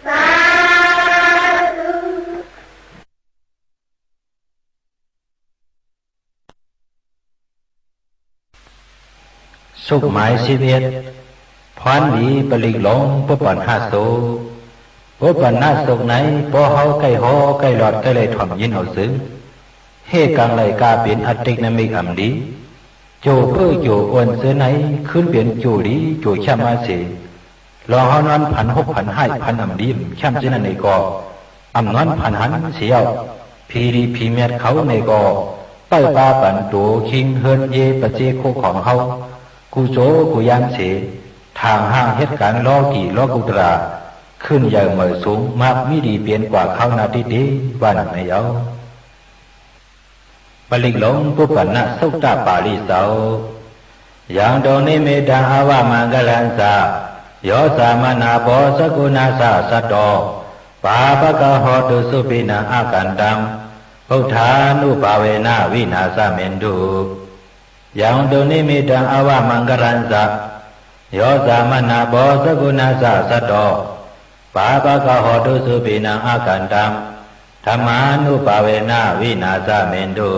sādhu. ສຸတ်ႉမၢႆ သိပ်းဢဵတ်း ၽွၼ်းလီ ပလိၵ်ႈလူင် ပုပ်ႉပၼ်ႇႁသုၵ်ႈ။ ပုပ်ႉပၼ်ႇႁသုၵ်ႈၼႆႉ ပေႃးႁဝ်းၵႆႉႁေႃး ၵႆႉလွတ်ႈ ၵႆႉလႆႈထွမ်ႇငိၼ်းဢဝ်ၸိုင် ႁႄႉၵင်ႈလႆႈၵႃႈပဵၼ် ဢတိၵ်ႈၼမိၵ်ႈဢမ်ႇလီ ၸူဝ်ႈပိူဝ်ႉၸူဝ်ႈဢူၼ်ႈၸိူဝ်းၼႆႉ ၶိုၼ်းပဵၼ်ၸူဝ်ႈလီ ၸူဝ်ႈၶျၢမ်းမႃးသေ လွင်ႈႁဝ်းၼွၼ်းၽၼ်ႁူၵ်းၽၼ်ႁၢႆႉ ၽၼ်ဢမ်ႇလီဢမ်ႇၶျၢမ်းၸိူဝ်းၼၼ်ႉၼႆၵေႃႈ ဢမ်ႇၼွၼ်းၽၼ်ႁၼ်သေယဝ်ႉ ၽီလီၽီမျၢတ်ႈၶဝ်ၼႆၵေႃႈ ပႂ်ႉပႃးပၼ်တူဝ်ၶိင်းႁိူၼ်းယေး ပၸေးၶူဝ်းၶွင်ႁဝ်း ၵူႈၸူဝ်ႈၵူႈယၢမ်းသေ ထၢင်ႇႁၢင်ႈႁဵတ်းၵၢၼ်လေႃးၵီႇလေႃးၵုတ်ႉတရႃႇ ၶိုၼ်ႈယႂ်ႇမႂ်ႇသုင် မၢၵ်ႈမီးလီပဵၼ်ၵႂႃႇ ၶၢဝ်းၼႃႈတႄႉတႄႉ ဝႃႈၼင်ႇၼႆယဝ်ႉ။ ပလိၵ်ႈလူင် ပုပ်ႉပၼ်ႇၼသုတ်ႉတပႃႇလိၸဝ်ႈ။ Yaṃ dunnimittaṃ avamaṅgalañca, yo cāmanāpo sakuṇassa saddo, pāpaggaho dussupinaṃ akantaṃ, buddhānubhāvena vināsamentu. Yaṃ dunnimittaṃ avamaṅgalañca, yo cāmanāpo sakuṇassa saddo, pāpaggaho dussupinaṃ akantaṃ, dhammānubhāvena vināsamentu.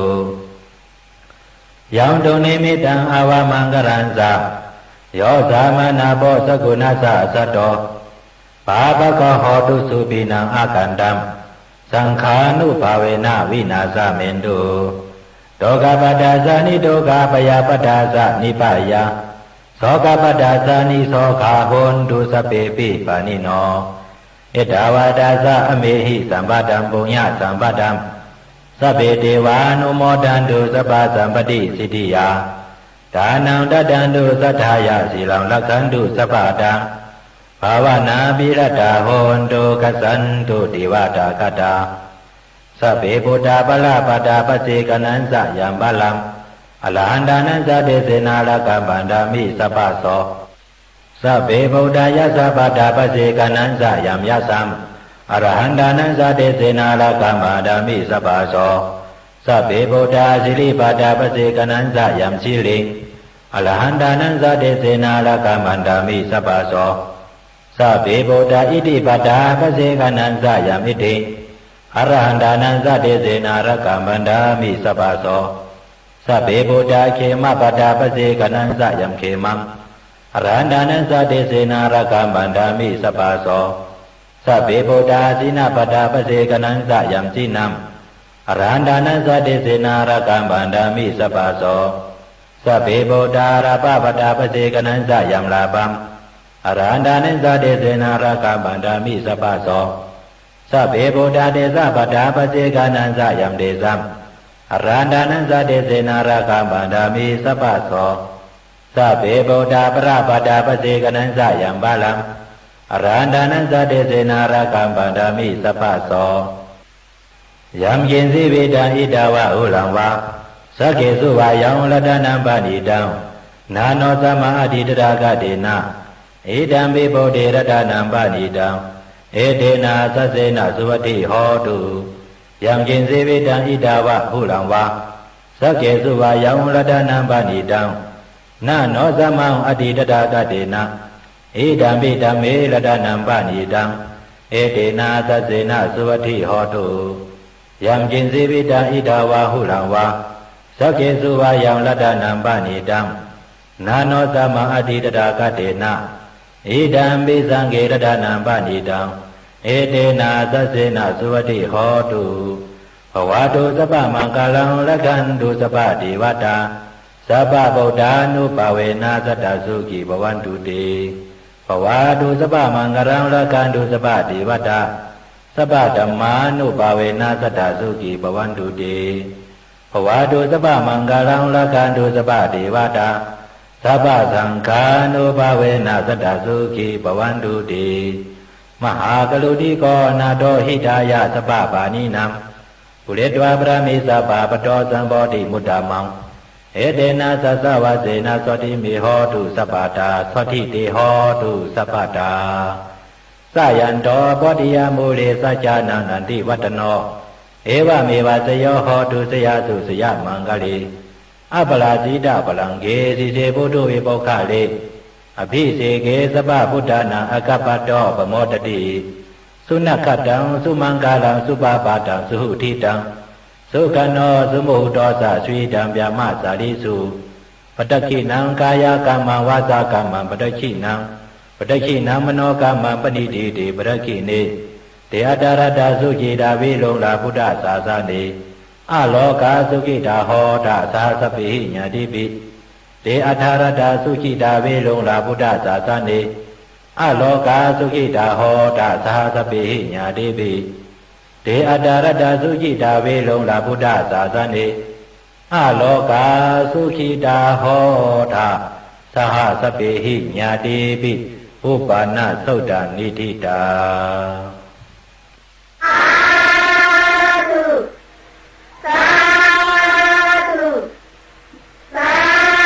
Yaṃ dunnimittaṃ avamaṅgalañca, yo cāmanāpo sakuṇassa saddo, pāpaggaho dussupinaṃ akantaṃ, saṅghānubhāvena vināsamentu. Dukkhappattā ca niddukkhā, bhayappattā ca nibbhayā, sokappattā ca nissokā, hontu sabbepi pāṇino. Ettāvatā ca amhehi, sambhataṃ puññasampadaṃ, sabbe devānumodantu, sabbasampattisiddhiyā. Dānaṃ dadantu saddhāya, sīlaṃ rakkhantu sabbadā, bhāvanābhiratā hontu, gacchantu devatāgatā. Sabbe buddhā balappattā, paccekānañca yaṃ balaṃ, arahantānañca tejena, rakkhaṃ bandhāmi sabbaso. Sabbe buddhā yasappattā, paccekānañca yaṃ yasaṃ, arahantānañca tejena, rakkhaṃ bandhāmi sabbaso. Sabbe buddhā siripattā, paccekānañca yaṃ siriṃ, arahantānañca tejena, rakkhaṃ bandhāmi sabbaso. Sabbe buddhā iddhipattā, paccekānañca yaṃ iddhiṃ, arahantānañca tejena, rakkhaṃ bandhāmi sabbaso. Sabbe buddhā khemapattā, paccekānañca yaṃ khemaṃ, arahantānañca tejena, rakkhaṃ bandhāmi sabbaso. Sabbe buddhā jinapattā, paccekānañca yaṃ jinaṃ, arahantānañca tejena, rakkhaṃ bandhāmi sabbaso. Sabbe buddhā ālāpapattā, paccekānañca yaṃ ālāpaṃ, arahantānañca tejena, rakkhaṃ bandhāmi sabbaso. Sabbe buddhā tesapattā, paccekānañca yaṃ tesaṃ, arahantānañca tejena, rakkhaṃ bandhāmi sabbaso. Sabbe buddhā balappattā, paccekānañca yaṃ balaṃ, arahantānañca tejena, rakkhaṃ bandhāmi sabbaso. Yaṃ kiñci vittaṃ idha vā huraṃ vā, saggesu vā yaṃ ratanaṃ paṇītaṃ, na no samaṃ atthi tathāgatena, idampi buddhe ratanaṃ paṇītaṃ, etena saccena suvatthi hotu. Yaṅkiñci vittaṃ idha vā huraṃ vā, saggesu vā yaṃ ratanaṃ paṇītaṃ, na no samaṃ atthi tathāgatena, idampi dhamme ratanaṃ paṇītaṃ, etena saccena suvatthi hotu. Yaṅkiñci vittaṃ idha vā huraṃ vā, saggesu vā yaṃ ratanaṃ paṇītaṃ, na no samaṃ atthi tathāgatena, idampi saṅghe ratanaṃ paṇītaṃ, etena saccena suvatthi hotu. Bhavatu sabbamaṅgalaṃ, rakkhantu sabbadevatā, sabbabuddhānubhāvena sadā sukhī bhavantu te. Bhavatu sabbamaṅgalaṃ, rakkhantu sabbadevatā, sabbadhammānubhāvena sadā sukhī bhavantu te. Bhavatu sabbamaṅgalaṃ, rakkhantu sabbadevatā, sabbasaṅghānubhāvena sadā sukhī bhavantu te. Mahākāruṇiko nātho hitāya sabbapāṇinaṃ, pūretvā pāramī sabbā patto sambodhimuttamaṃ, etena saccavajjena sotthi me hotu sabbadā, sotthi te hotu sabbadā. Jayanto bodhiyā mūle sakyānaṃ nandivaḍḍhano, evameva jayo hotu jayassu jayamaṅgale. Aparājitapallaṅke sīse paṭhavipokkhare, abhiseke sabbabuddhānaṃ aggappatto pamodati. Sunakkhattaṃ sumaṅgalaṃ supabhātaṃ suhuṭṭhitaṃ, sukhaṇo sumuhutto ca suyiṭṭhaṃ brahmacārisu. Padakkhiṇaṃ kāyakammaṃ vācākammaṃ padakkhiṇaṃ, padakkhiṇaṃ manokammaṃ paṇidhī te padakkhiṇe. Te atthaladdhā sukhitā viruḷhā buddhasāsane, arogā sukhitā hotha saha sabbehi ñātibhi. Te atthaladdhā sukhitā viruḷhā buddhasāsane, arogā sukhitā hotha saha sabbehi ñātibhi. Te atthaladdhā sukhitā viruḷhā buddhasāsane, arogā sukhitā hotha saha sabbehi ñātibhi, uppannassottaniṭṭhitā. Sādhu, sādhu, sādhu.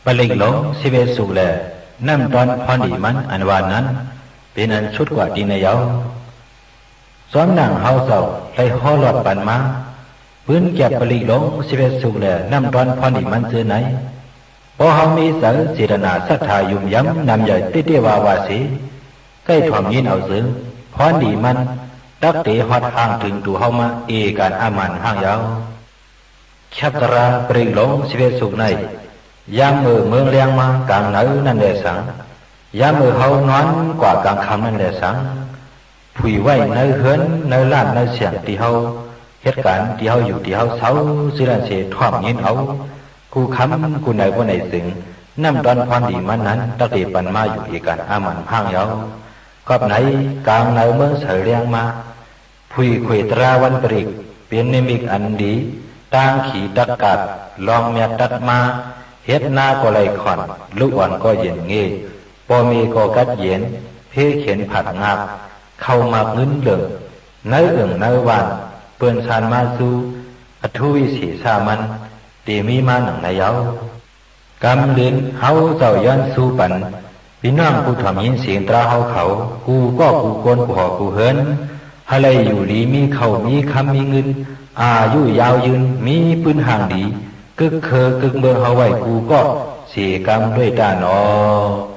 ပရိတ်ႈလူင် သိပ်းဢဵတ်း သုတ်ႈလႄႈ ၼမ်ႉတွၼ်းၽွၼ်းလီမၼ်း ဢၼ်ဝႃႈၼၼ်ႉ ပဵၼ်ဢၼ်သုတ်းၵႂႃႇ တီႈၼႆႈယဝ်ႉ။ ၸွမ်းၼင်ႇႁဝ်းၸဝ်ႈ လႆႈႁေႃးလွတ်ႈပၼ်မႃး ပိုၼ်းၵႅပ်ႈ ပရိတ်ႈလူင် သိပ်းဢဵတ်း သုတ်ႈလႄႈ ၼမ်ႉတွၼ်းၽွၼ်းလီမၼ်း ၸိူဝ်းၼႆႉ ပေႃးႁဝ်းမီးၸႂ် ၸေႇတၼႃႇ သတ်ႉထႃႇ ယုမ်ႇယမ် ၼမ်ယႂ်ႇ တႄႉတႄႉဝႃႈဝႃႈသေ ၵႆႉထွမ်ႇငိၼ်းဢဝ်ၸိုင် ၽွၼ်းလီမၼ်း တၵ်းတေႁွတ်ႈႁၢင်ႈ ထိုင်တူဝ်ႁဝ်းမႃး ဢေႇၵၼ်ႇ ဢမၢၼ်ႇႁၢင်ႈယဝ်ႉ။ ၶႅပ်းတြႃး ပရိတ်ႈလူင် သိပ်းဢဵတ်း သုတ်ႈၼႆႉ ယၢမ်းမိူဝ်ႈမိူင်းလႅင်းမႃး ၵၢင်ၼႂ်ၼၼ်ႉလႄႈသင်၊ ယၢမ်းမိူဝ်ႈႁဝ်းၼွၼ်းၵႂႃႇ ၵၢင်ၶမ်ႈၼၼ်ႉလႄႈသင်၊ ၽုၺ်ႇဝႆႉ ၼႂ်းႁိူၼ်း ၼႂ်းလၢၼ်ႉ ၼႂ်းသႅင်ႇ တီႈႁဝ်းႁဵတ်းၵၢၼ် တီႈႁဝ်းယူႇ တီႈႁဝ်းသဝ်း ၸိူဝ်းၼၼ်ႉသေ ထွမ်ႇငိၼ်းဢဝ် ၵူႈၶမ်ႈၵူႈၼႂ် ပေႃးၼႆၸိုင် ၼမ်ႉတွၼ်းၽွၼ်းလီမၼ်းၼၼ်ႉ တၵ်းတေပၼ်မႃးယူႇ ဢေႇၵၼ်ႇ ဢမၢၼ်ႇႁၢင်ႈယဝ်ႉ။ ၵွပ်ႈၼႆ ၵၢင်ၼႂ်မိူင်းသႂ်လႅင်းမႃး ၽုၺ်ႇၶူၺ်ႇတြႃးဝၼ်းပရိတ်ႈ ပဵၼ်ၼိမိတ်ႈဢၼ်လီ တၢင်းၶီတၵ်းၵၢတ်ႇ လွင်ႈမျၢတ်ႈတတ်းမႃး ႁဵတ်းၼႃးၵေႃႈလႆႈၶွၼ်ႇ လုၵ်ႈဢွၼ်ႇၵေႃႈယဵၼ်ႇငႄႈ ပေႃႈမႄႈၵေႃႈၵတ်းယဵၼ် ၽေးၶဵၼ်ၽၢတ်ႇငၢပ်ႈ ၶဝ်ႈမၢၵ်ႈငိုၼ်းလိူင်ႇ ၼႂ်းဢိူင်ႇၼႂ်းဝၢၼ်ႈ ပိူၼ်ႈသၢၼ်မႃးၸူး ဢထူးဝိသေႇသႃႉမၼ်း တေမီးမႃးၼင်ႇၼႆယဝ်ႉ။ ၵမ်းလိုၼ်း ႁဝ်းၸဝ်ႈယွၼ်းသူးပၼ် ပီႈၼွင်ႉၽူႈထွမ်ႇငိၼ်းသဵင်တြႃးႁဝ်းၶဝ် ၵူႈၵေႃႉၵူႈၵူၼ်း ၵူႈႁေႃၵူႈႁိူၼ်း ႁႂ်ႈလႆႈယူႇလီ မီးၶဝ်ႈမီးၶမ်းမီးငိုၼ်း ဢႃႇယုယၢဝ်းယိုၼ်း မီးပိုၼ်းႁၢင်ႈလီ ၵိုၵ်းၶိူဝ်းၵိုၵ်းမိူင်းႁဝ်းဝႆႉ ၵူႈၵေႃႉသေၵမ်း လူၺ်ႈတႃႉၼေႃႈ။